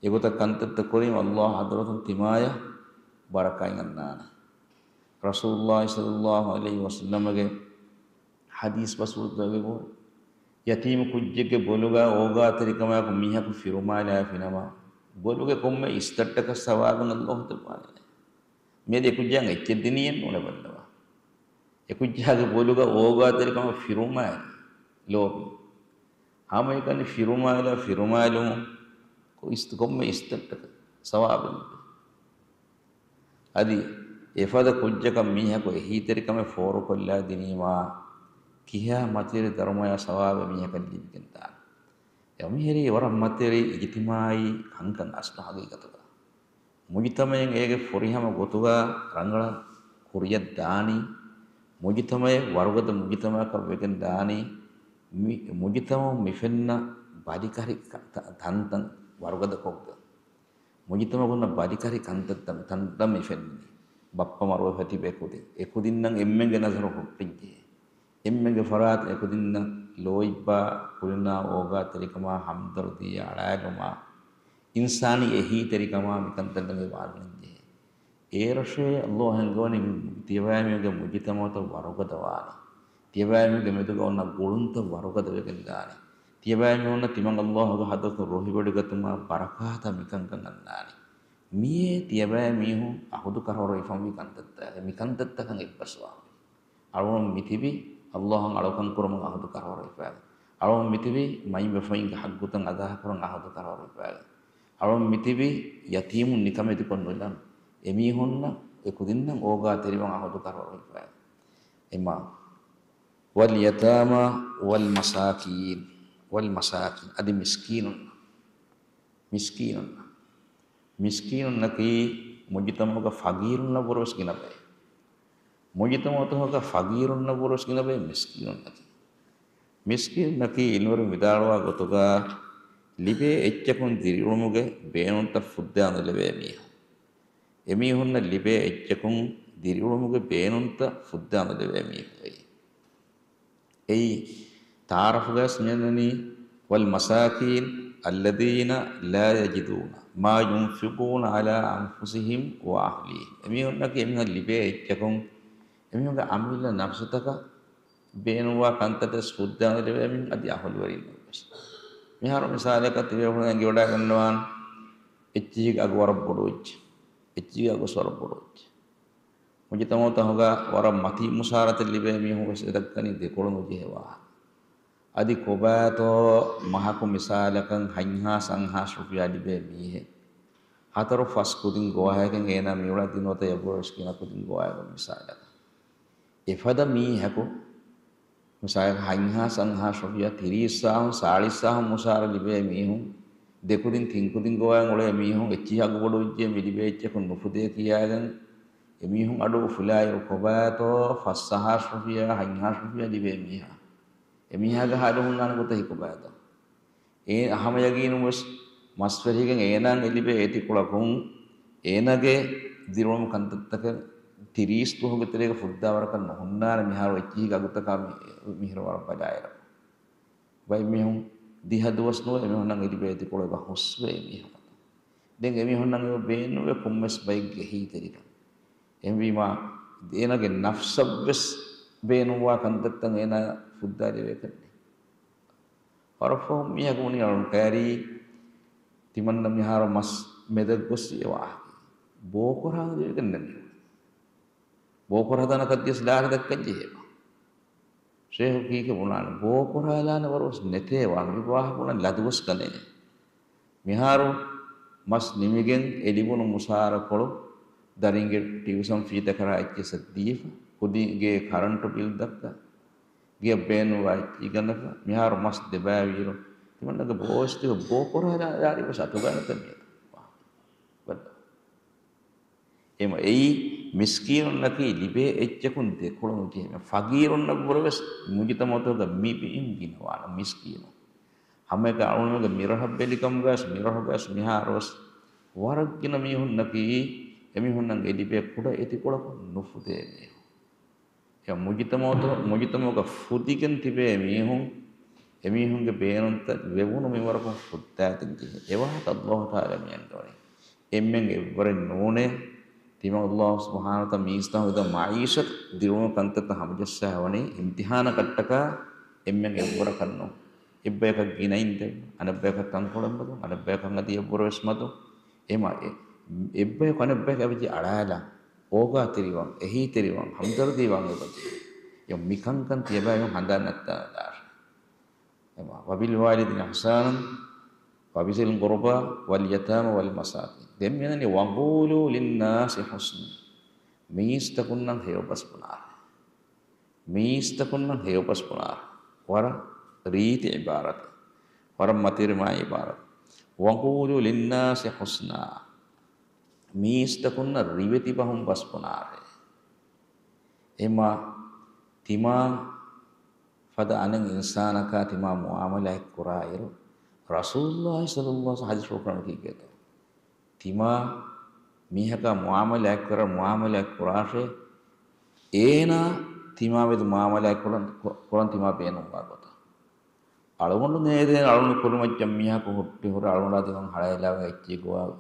އެގޮތަށް ކަންތައްތައް ކުރީމަ އައްލާހު ޙަޟްރަތުން ތިމާޔަށް ބަރަކާތް އަންނާނެ. ރަސޫލުﷲ ޞައްލަﷲ ޢަލައިހި ވަސައްލަމަގެ ޙަދީޘް ބަސްފުޅުތަކުގައި ޔަތީމު ކުއްޖެއްގެ ބޮލުގަ އޯގާތެރިކަމާއެކު މީހަކު ފިރުމާލާފިނަމަ، ބޮލުގެ ކޮންމެ އިސްތައްޓަކަށް ސަވާބެއް އައްލާހު ދެއްވާނެ. މިއަދު އެކުއްޖާއަށް އެއްޗެއް ދިނީއެއް ނޫނޭ ބައްލަވާ. އެކުއްޖާގެ ބޮލުގަ އޯގާތެރިކަމަށް ފިރުމާލި ލޯބި. ހަމައެކަނި ފިރުމާލާ ފިރުމާލުމުން ކޮ-، އިސް-، ކޮންމެ އިސްތައްޓަކަށް ސަވާބެއް ލިބޭ. އަދި އެފަދަ ކުއްޖަކަށް މީހަކު އެހީތެރިކަމެއް ފޯރުކޮށްލާ ދިނީމާ، ކިހާ މަތިވެރި ދަރުމަޔާ ސަވާބެއް މީހަކަށް ލިބިގެންދާނެ. އެ މިހިރީ ވަރަށް މަތިވެރި އިޖްތިމާޢީ ކަންކަން އަސްލު ހަގީގަތުގަ. މުޖުތަމަޢެއް އޭގެ ފުރިހަމަ ގޮތުގަ ރަނގަޅަށް ކުރިޔަށް ދާނީ، މުޖުތަމަޢެއް ވަރުގަދަ މުޖުތަމަޢަކަށް ވެގެން ދާނީ، މި-، މުޖުތަމަޢުން މިފެންނަ ބަލިކަށި ތަންތަން ވަރުގަދަކޮށްގެން. މުޖުތަމަޢުގަ ހުންނަ ބަލިކަށި ކަންތައްތައް ތަންތަން މި ފެންނަނީ. ބައްޕަ މަރުވެފަ ތިބޭ ކުދިން. އެކުދިންނަށް އެންމެންގެ ނަޒަރު ހުއްޓިއްޖެ. އެންމެންގެ ފަރާތުން އެކުދިންނަށް ލޯތްބާ ކުރިންނާ އޯގާތެރިކަމާ ހަމްދަރުދީއާ އަޅާލުމާ އިންސާނީ އެހީތެރިކަމާ މިކަންތައް ނަގެ ވާންނަންޖެހޭ. އޭރަށޭ ﷲ ހެންގަވަނީ ތިޔަބައިމީހުންގެ މުޖުތަމަޢުތައް ވަރުގަދަވާނީ. ތިޔަބައިމީހުންގެ މެދުގަ އޮންނަ ގުޅުންތައް ވަރުގަދަވެގެން ދާނީ. ތިޔަބައިމީހުންނަށް ތިމަން ﷲ ގެ ޙަޟްރަތުން ރުހިވޮޑިގަތުމާ ބަރަކާތާ މިކަންކަން އަންނާނީ. މިއޭ ތިޔަބައިމީހުން އަހުދު ކަރަވަރުވެފަ މި ކަންތައްތަކަށް، މި ކަންތައްތަކަށް އެއްބަސްވާނީ. އަޅުގަނޑު މިތިބީ ﷲ އަށް އަޅުކަން ކުރުމަށް އަހުދު ކަރަވަރުވެފައި. އަޅުގަނޑު މިތިބީ މައިންބަފައިންގެ ޙައްޤުތައް އަދާކުރަން އަހުދު ކަރަވަރުވެފައި. އަޅުގަނޑު މިތިބީ ޔަތީމުން ނިކަމެތިކޮށް ނުލަން. އެމީހުންނަށް އެކުދިންނަށް އޯގާތެރިވާން އަހުދު ކަރަވަރުވެފައި. އެމާ واليتامى والمساكين، والمساكين، އަދި މިސްކީނުން. މިސްކީނުން. މިސްކީނުންނަކީ މުޖުތަމަޢުގަ ފަގީރުންނަށްވުރެވެސް ގިނަ ބައެއް. މުޖުތަމަޢުތަކުގަ ފަގީރުންނަށްވުރެވެސް ގިނަ ބައެއް މިސްކީނުންނަކީ. މިސްކީނުންނަކީ އިލްމުވެރިން ވިދާޅުވާ ގޮތުގަ، ލިބޭ އެއްޗަކުން ދިރިއުޅުމުގެ ބޭނުންތައް ފުއްދާ ނުލެވޭ މީހުން. އެމީހުންނަށް ލިބޭ އެއްޗަކުން ދިރިއުޅުމުގެ ބޭނުންތައް ފުއްދާ ނުލެވޭ މީހުން އެއީ. އެއީ ތަޢާރަފުގައި މިއަންނަނީ، والمساكين الذين لا يجدون ما ينفقون على أنفسهم وأهليهم. އެމީހުންނަކީ އެމީހުން ލިބޭ އެއްޗަކުން އެމީހުންގެ އަމިއްލަ ނަފްސުތަކަށް ބޭނުންވާ ކަންތައްތައް ފުއްދާ ނުލެވޭ މީހުން އަދި އަހުލުވެރިންނަށް ވެސް. މިހާރު މިސާލަކަށް ތިބޭފުޅުން އެނގިވަޑައިގަންނަވާން، އެއްޗިހިގެ އަގު ވަރަށް ބޮޑުވެއްޖެ. އެއްޗިހިގެ އަގު ވަރަށް ބޮޑުވެއްޖެ. މުޖުތަމަޢުތަކުގަ ވަރަށް މަތީ މުސާރަތައް ލިބޭ މީހުން ވެސް އެދައްކަނީ ދެކޮޅު ނުޖެހޭ ވާހަކަ. އަދި ކޮބާތޯ މަހަކު މިސާލަކަށް ހަތްހާސް އަށްހާސް ރުފިޔާ ލިބޭ މީހެއް ހަތަރު ފަސް ކުދިން ގޮވާގެން އޭނާ މިއުޅެނީ ނުވަތަ އެއަށްވުރެ ވެސް ގިނަ ކުދިން ގޮވާގެން މިސާލަކަށް. އެފަދަ މީހަކު މިސާލަކަށް ހަތްހާސް އަށްހާސް ރުފިޔާ ތިރީސް އަށް ސާޅީސް އަށް މުސާރަ ލިބޭ މީހުން، ދެކުދިން ތިންކުދިން ގޮވާގެން އުޅޭ މީހުން އެއްޗިހި އަގު ބޮޑުވެއްޖެ މި ލިބޭ އެއްޗަކުން ނުފުދޭ ކިޔާގެން އެމީހުން އަޑު އުފުލާއިރު ކޮބާތޯ ފަސް އަށްހާސް ރުފިޔާ ހަތްހާސް ރުފިޔާ ލިބޭ މީހާ. އެމީހާގެ ހާލު ހުންނާނެ ގޮތަކީ ކޮބާތޯ؟ އެ ހަމަ ޔަގީނުން ވެސް މަސްވެރިގެން އޭނާއަށް އެ ލިބޭ އެތި ކުޅަކުން އޭނާގެ ދިރިއުޅުމު ކަންތައްތަކެއް ތިރީސް ދުވަހުގެ ތެރޭގަ ފުއްދާވަރަކަށް ނުހުންނާނެ މިހާރު އެއްޗިހި އަގުތަކާ މި-، މިހިރަ ވަރަށް ބަލާއިރު. ބައެއް މީހުން ދިހަ ދުވަސް ނުވެ އެމީހުންނަށް އެ ލިބޭ އެތި ކުޅަ އެބަ ހުސްވޭ މީހުން. ދެން އެމީހުންނަށް އެބަ ބޭނުންވޭ ކޮންމެސް ބައެއްގެ އެހީތެރިކަން. އެހެންވީމާ، އޭނާގެ ނަފްސަށްވެސް ބޭނުންވާ ކަންތައްތައް އޭނާ ފުއްދާލެވޭކަށް ނެތް. ވަރަށް ފަހުން މީހަކު ބުނި އަޅުން ކައިރީ ތިމަންނަ މިހާރު މަސް މެދަށް ގޮސް އެ ވާހަކަ. ބޯކޮރާ ދެވިގެން ނަމި. ބޯކޮރާ ދަނަކަށް ދިޔަސް ލާރި ދައްކަން ޖެހޭ. ޝޭހު ކީކޭ ބުނާނެ؟ ބޯކޮރާލާނެ ވަރުވެސް ނެތޭ ވާނެ. މި ވާހަކަ ބުނަން ލަދުވެސް ގަނެ. މިހާރު މަސް ނިމިގެން އެ ލިބުނު މުސާރަކޮޅު ދަރިންގެ ޓިއުޝަން ފީ ދަކަރާ އެއްޗިއްސަށް ދީފަ، ކުދިންގެ ކަރަންޓު ބިލް ދައްކާ، ގެއަށް ބޭނުންވާ އެއްޗިއްސަށް ގަނެފަ، މިހާރު މަސް ދެބައިވިއިރު، ތިމަންނަގެ ބޯވެސް ތިބެ ބޯކޮރާލާ ދާރި ވެސް އަތުގަނެތަ މިއަދު؟ ވައްދާ. އެމަ އެއީ މިސްކީނުންނަކީ ލިބޭ އެއްޗަކުން ދެކޮޅު ނުޖެހޭ. ފަގީރުންނަށްވުރެވެސް މުޖުތަމަޢުތަކުގަ މި ބިއިން ގިނަވާނެ މިސްކީނު. ހަމައެކަ އަޅުގަނޑުގެ މިރަހަށް ބެލިކަމުގައިސް މިރަހުގައިސް މިހާރުވެސް ވަރަށް ގިނަ މީހުންނަކީ އެމީހުންނަށް އެ ލިބޭ ކުޑަ އެތިކޮޅަކުން ނުފުދޭ މީހުން. އެ މުޖުތަމަޢުތަ-، މުޖުތަމަޢުގަ ފުދިގެން ތިބޭ މީހުން، އެމީހުންގެ ބޭނުންތައް ވެވުނު މިންވަރަކުން ފުއްދާތިން ޖެހޭ. އެވާހަކަ ﷲ ތަޢާލާ މި އަންގަވަނީ. އެންމެން އެއްވަރެއް ނޫނޭ. ތިމަން ﷲ ސުބްޙާނަހޫ ވަތަޢާލާ މީސްތަކުން ހިދާ މަޢީޝަތު ދިރުމު ކަންތައްތައް ހަމަޖައްސާ ވަނީ އިމްތިޙާނަކަށްޓަކާ އެންމެން އެއްވަރަކަށް ނޫން. އެއްބަޔަކަށް ގިނައިން ދެއްވާ، އަނެއްބަޔަކަށް ތަންކޮޅެއް މަދު، އަނެއްބަޔަކަށް އަދި އެއްވަރު ވެސް މަދު. އެމަ އެ-، އެއްބަޔަކު އަނެއްބަޔަކަށް އެބަޖެހި އަޅާލާ، އޯގާތެރިވާން، އެހީތެރިވާން، ހަމްދަރުދީވާން އެބަޖެހޭ. އެ މިކަންކަން ތިޔަބައިމީހުން ހަނދާން ނައްތާލާށޭ. އެމަ، وبالوالدين إحسانا وبذي القربى واليتامى والمساكين. ދެން މިއަންނަނީ وقولوا للناس حسنا. މީސްތަކުންނަށް ހެޔޮބަސް ބުނާށޭ. މީސްތަކުންނަށް ހެޔޮބަސް ބުނާށޭ. ވަރަށް ރީތި ޢިބާރަތެއް. ވަރަށް މަތިރިމާ ޢިބާރަތެއް. وقولوا للناس حسنا. މީސްތަކުންނަށް ރިވެތި ބަހުން ބަސް ބުނާށޭ. އެމާ ތިމާ ފަދަ އަނެއް އިންސާނަކާ ތިމާ މުޢާމަލާތް ކުރާއިރު، ރަސޫލުﷲ ޞައްލަﷲ ޢަލައިހި ވަސައްލަމަ ޙަދީޘްފުޅު ކުރަނީ ކީކޭތޯ؟ ތިމާ މީހަކާ މުޢާމަލާތް ކުރާ، މުޢާމަލާތް ކުރާށޭ، އޭނާ ތިމާމެދު މުޢާމަލާތް ކުރަން، ކުރަން ތިމާ ބޭނުންވާ ގޮތަށް. އަޅުގަނޑު ނޭދޭނެ، އަޅުގަނޑު ކުރިމައްޗަށް މީހަކު ހުއްޓި ހުރެ އަޅުގަނޑާ ތިކަން ހަޅޭލާގާ އެއްޗެއް ގޮވާ،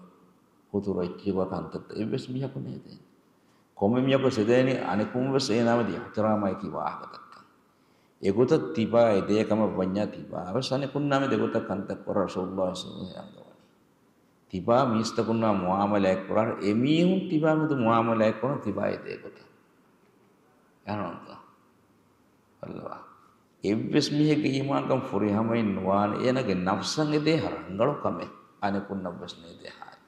ހުތުރު އެއްޗެއް ގޮވާ ކަންތައްތައް އެއްވެސް މީހަކު ނޭދޭނެ. ކޮންމެ މީހަކު ވެސް އެދޭނީ އަނެކުން ވެސް އޭނާމެދު އިޙްތިރާމާއެކީ ވާހަކަދައްކަން. އެގޮތަށް ތިބާ އެދޭ ކަމަށް ވަންޏާ ތިބާ ވެސް އަނެކުންނާމެދު އެގޮތަށް ކަންތައް ކުރާ ރަސޫލުﷲ ޞައްލަﷲ ޢަލައިހި ވަސައްލަމަ އަންގަވަނީ. ތިބާ މީސްތަކުންނާ މުޢާމަލާތް ކުރާށޭ، އެމީހުން ތިބާމެދު މުޢާމަލާތް ކުރަން ތިބާ އެދޭ ގޮތަށް. އެހެންނޫންތަ؟ ބައްލަވާ. އެއްވެސް މީހެއްގެ އީމާންކަން ފުރިހަމައެއް ނުވާނެ. އޭނާގެ ނަފްސަށް އެދޭ ރަނގަޅު ކަމެއް އަނެކުންނަށްވެސް ނޭދޭ ހާލެއް.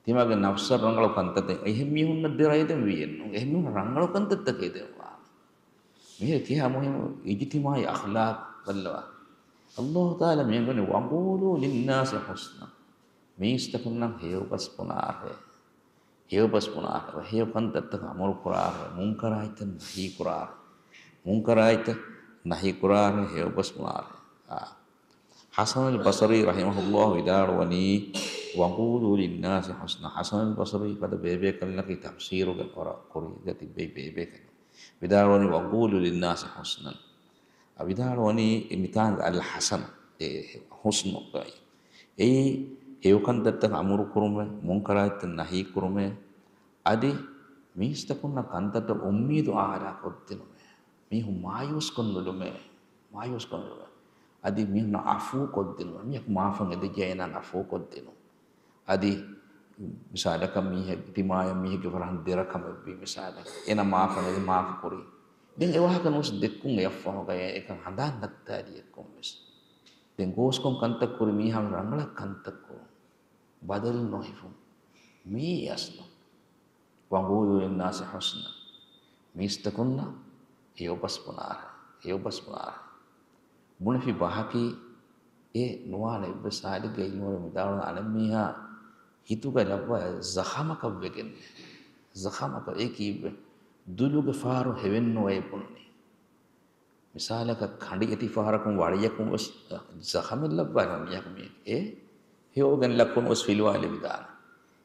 ތިމާގެ ނަފްސަށް ރަނގަޅު ކަންތައްތައް އެހެން މީހުންނަށް ދެރައިދެން ވީއެއްނު. އެހެން މީހުން ރަނގަޅު ކަންތައްތަކެއް ދެއްވާނެ. މިހިރަ ކިހާ މުހިއްމު އިޖްތިމާޢީ އަޚްލާޤް ބައްލަވާ. ﷲ ތަޢާލާ މިއަންގަވަނީ، "وقولوا للناس حسنا." މީސްތަކުންނަށް ހެޔޮބަސް ބުނާށޭ. ހެޔޮބަސް ބުނާށޭ. ހެޔޮ ކަންތައްތަކަށް އަމުރު ކުރާށޭ. މުންކަރާތްތައް ނަހީ ކުރާށޭ. މުންކަރާތްތައް ނަހީ ކުރާށޭ. ހެޔޮބަސް ބުނާށޭ. އާ. ޙަސަނުލް ބަޞްރީ ރަޙިމަހުﷲ ވިދާޅުވަނީ، "وقولوا للناس حسنا." ޙަސަނުލް ބަޞްރީ ފަދަ ބޭބޭކަލަކީ ތަފްސީރުގެ ކުރިގަ ތިއްބެވި ބޭބޭކަލެއް. ވިދާޅުވަނީ، "وقولوا للناس حسنا." އަ، ވިދާޅުވަނީ މިތާނގެ އަލް ޙަސަން، އެ ޙުސްނު ގައި. އެއީ ހެޔޮކަންތައްތައް އަމުރު ކުރުމެއް، މުންކަރާތްތައް ނަހީ ކުރުމެއް، އަދި މީސްތަކުންނަށް ކަންތައްތައް އުއްމީދު އާލާ ކޮށްދިނުމެއް. މީހުން މާޔޫސްކޮށް ނުލުމޭ، މާޔޫސްކޮށް ނުލުމޭ. އަދި މީހުންނަށް ޢަފޫ ކޮށްދިނުމޭ. މީހަކު މާފަށް އެދިއްޖެ އޭނާއަށް ޢަފޫ ކޮށްދިނުން. އަދި މިސާލަކަށް މީހެއް ތިމާޔަށް މީހެއްގެ ފަރާތުން ދެރަ ކަމެއްވީ މިސާލަކަށް. އޭނާ މާފަށް އެދި މާފު ކުރީ. ދެން އެ ވާހަކަ ނުވެސް ދެއްކުން އެއަށްފަހު ގަޔަށް އެކަން ހަނދާން ނައްތާލި އެއްކޮށް ވެސް. ދެން ގޯސްކޮން ކަންތައް ކުރި މީހާ ރަނގަޅަށް ކަންތައް ކުރުން. ބަދަލު ނުހިފުން. މީ އަސްލު. "وقولوا للناس حسنا." މީސްތަކުންނަށް ހެޔޮބަސް ބުނާށޭ، ހެޔޮބަސް ބުނާށޭ. ބުނެފި ބަހަކީ އެ ނުވާނެ އެއްވެސް ޙާލެއްގައި އިލްމުވެރިން ވިދާޅުވަނީ އަނެއް މީހާ ހިތުގަ ލައްވާ ޒަޚަމަކަށް ވެގެން. ޒަޚަމަކަށް އެ ކީއްވެ؟ ދުލުގެ ފާރު ހެވެއްނުވޭ ބުނުނީ. މިސާލަކަށް ކަނޑި އެތި ފަހަރަކުން ވަޅިއަކުން ވެސް ޒަޚަމެއް ލައްވާ މީހަކު މީ އެ ހެޔޮވެގެން ލައްކުން ވެސް ފިލުވާލެވިދާނެ.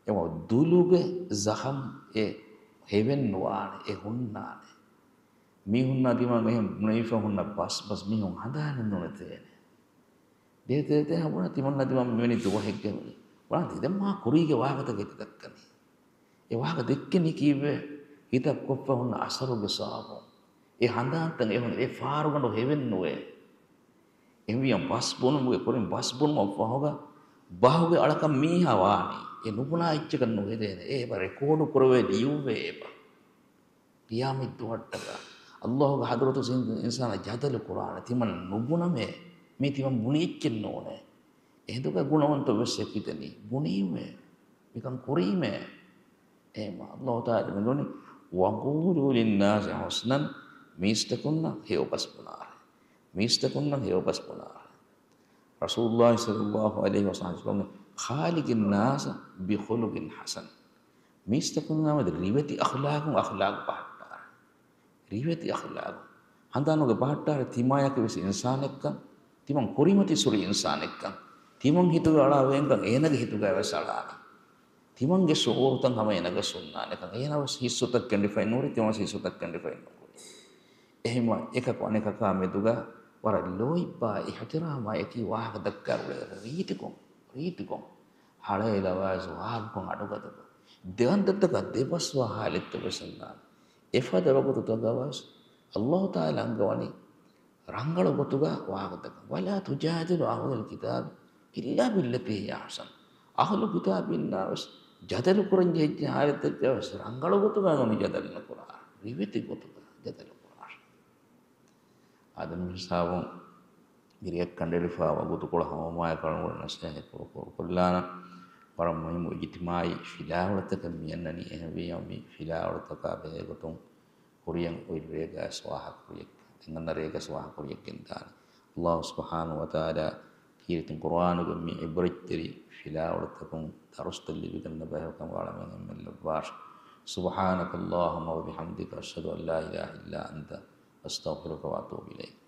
އެމަ ދުލުގެ ޒަޚަމް އެ ހެވެއްނުވާނެ، އެ ހުންނާނެ. މީހުންނާ ތިމަން އެހެން ބުނެވިފަ ހުންނަ ބަސް ބަސް މީހުން ހަނދާނެއް ނުނެތޭނެ. ދޭތޭތޭ ހަބުނަ ތިމަންނާ ތިމަން މިވެނި ދުވަހެއްގެ ވަނީ. ވަނާ ތިދެން މާ ކުރީގެ ވާހަކަތަކެއް ދައްކަނީ. އެ ވާހަކަ ދެއްކެނީ ކީއްވެ؟ ހިތަށް ކޮށްފަ ހުންނަ އަސަރުގެ ސަބަބުން. އެ ހަނދާންތައް އެހުން އެ ފާރުގަނޑު ހެވެއްނުވޭ. އެހެންވިޔަ ބަސް ބުނުމުގެ ކުރިން ބަސް ބުނުމަށް ފަހުގަ ބަހުގެ އަޅަކަށް މީހާ ވާނީ. އެ ނުބުނާ އެއްޗަކަށް ނުހެދޭނެ. އެ އެބަ ރެކޯޑު ކުރެވޭ ލިޔުއްވޭ އެބަ. ޤިޔާމަތް ދުވަހަށްޓަކާ ﷲ ގެ ޙަޟްރަތު އިންސާނާ ޖަދަލު ކުރާނެ. ތިމަން ނުބުނަމޭ. މީ ތިމަން ބުނި އެއްޗެއް ނޫނޭ. އެހިނދުގަ ގުނަވަންތަ ވެސް އެކިތަނީ. ބުނީމޭ. މިކަން ކުރީމޭ. އެހެންމަ ﷲ ތަޢާލާ މިދުނި، "وقولوا للناس حسنا." މީސްތަކުންނަށް ހެޔޮބަސް ބުނާށޭ. މީސްތަކުންނަށް ހެޔޮބަސް ބުނާށޭ. ރަސޫލުﷲ ޞައްލަﷲ ޢަލައިހި ވަސައްލަމަ، "خالق الناس بخلق حسن." މީސްތަކުންނާމެދު ރިވެތި އަޚްލާޤުން އަޚްލާޤު ބަހައްޓާށޭ. ރިވެތި އަޚްލާޤު. ހަނދާނުގެ ބަހައްޓާރެ ތިމާޔަކު ވެސް އިންސާނެއްކަން، ތިމަން ކުރިމަތިސުރި އިންސާނެއްކަން، ތިމަން ހިތުގަ އަޅާވޭންކަން އޭނަގެ ހިތުގަ ވެސް އަޅާނެ. ތިމަންގެ ޝުޢޫރުތައް ހަމަ އޭނަގަ ހުންނާނެކަން، އޭނަ ވެސް ހިއްސުތައް ކެނޑިފައެއް ނޫރި، ތިމަން ވެސް ހިއްސުތައް ކެނޑިފައެއް ނުކުރި. އެހެންވެ، އެކަކު އަނެކަކާ މެދުގަ ވަރަށް ލޯތްބާ އިޙްތިރާމާ އެކީ ވާހަކަ ދައްކާ އުޅޭ ރީތިކޮށް، ރީތިކޮށް. ހަޅޭލަވާސް ވާގުކޮށް އަޑުގަދަކޮށް، ދެގަންތައްތަކާ ދެބަސްވާ ހާލަތްތައް ވެސް އޮންނާނެ. އެފަދަ ވަގުތުތަކަށް ވެސް ﷲ ތަޢާލާ އަންގަވަނީ ރަނގަޅު ގޮތުގަ ވާގޮތަކަށް، "ولا تجادلوا أهل الكتاب إلا بالتي هي أحسن." އަހުލު ކިތާބީންނާ ވެސް ޖަދަލު ކުރަން ޖެހިއްޖެ ހާލަތްތައް ވެސް ރަނގަޅު ގޮތުގަ ނޫނީ ޖަދަލު ނުކުރާށޭ. ރިވެތި ގޮތުގަ ޖަދަލު ކުރާށޭ. އާދެ، މި ހިސާބުން މިރޭ ކަނޑައެޅިފަ ވަގުތުކޮޅު ހަމަވުމާއެކު އަޅުގަނޑު ނަސޭހަތް ކުރު، ކުރު، ކޮށްލާނަން. ވަރަށް މުހިއްމު އިޖްތިމާޢީ ފިލާވަޅުތަކެއް މި އަންނަނީ. އެހެންވީމަ މި ފިލާވަޅުތަކާ ބެހޭގޮތުން ކުރިޔަށް އޮތް ރޭގަ ސްވާހަކުރިޔަށް، އެންގަންނަ ރޭގަ ސްވާހަކުރިޔަށް ގެންދާނެ. ﷲ ސުބްޙާނަހޫ ވަތަޢާލާ ކީރިތި ޤުރްއާނުގެ މި ޢިބްރަތްތެރި ފިލާވަޅުތަކުން ދަރުސްތައް ލިބިގަންނަ ބަޔަކު ކަންވާޅަމެން އެންމެން ލައްވާށި. سبحانك اللهم وبحمدك، أشهد أن لا إله إلا أنت، أستغفرك وأتوب إليك.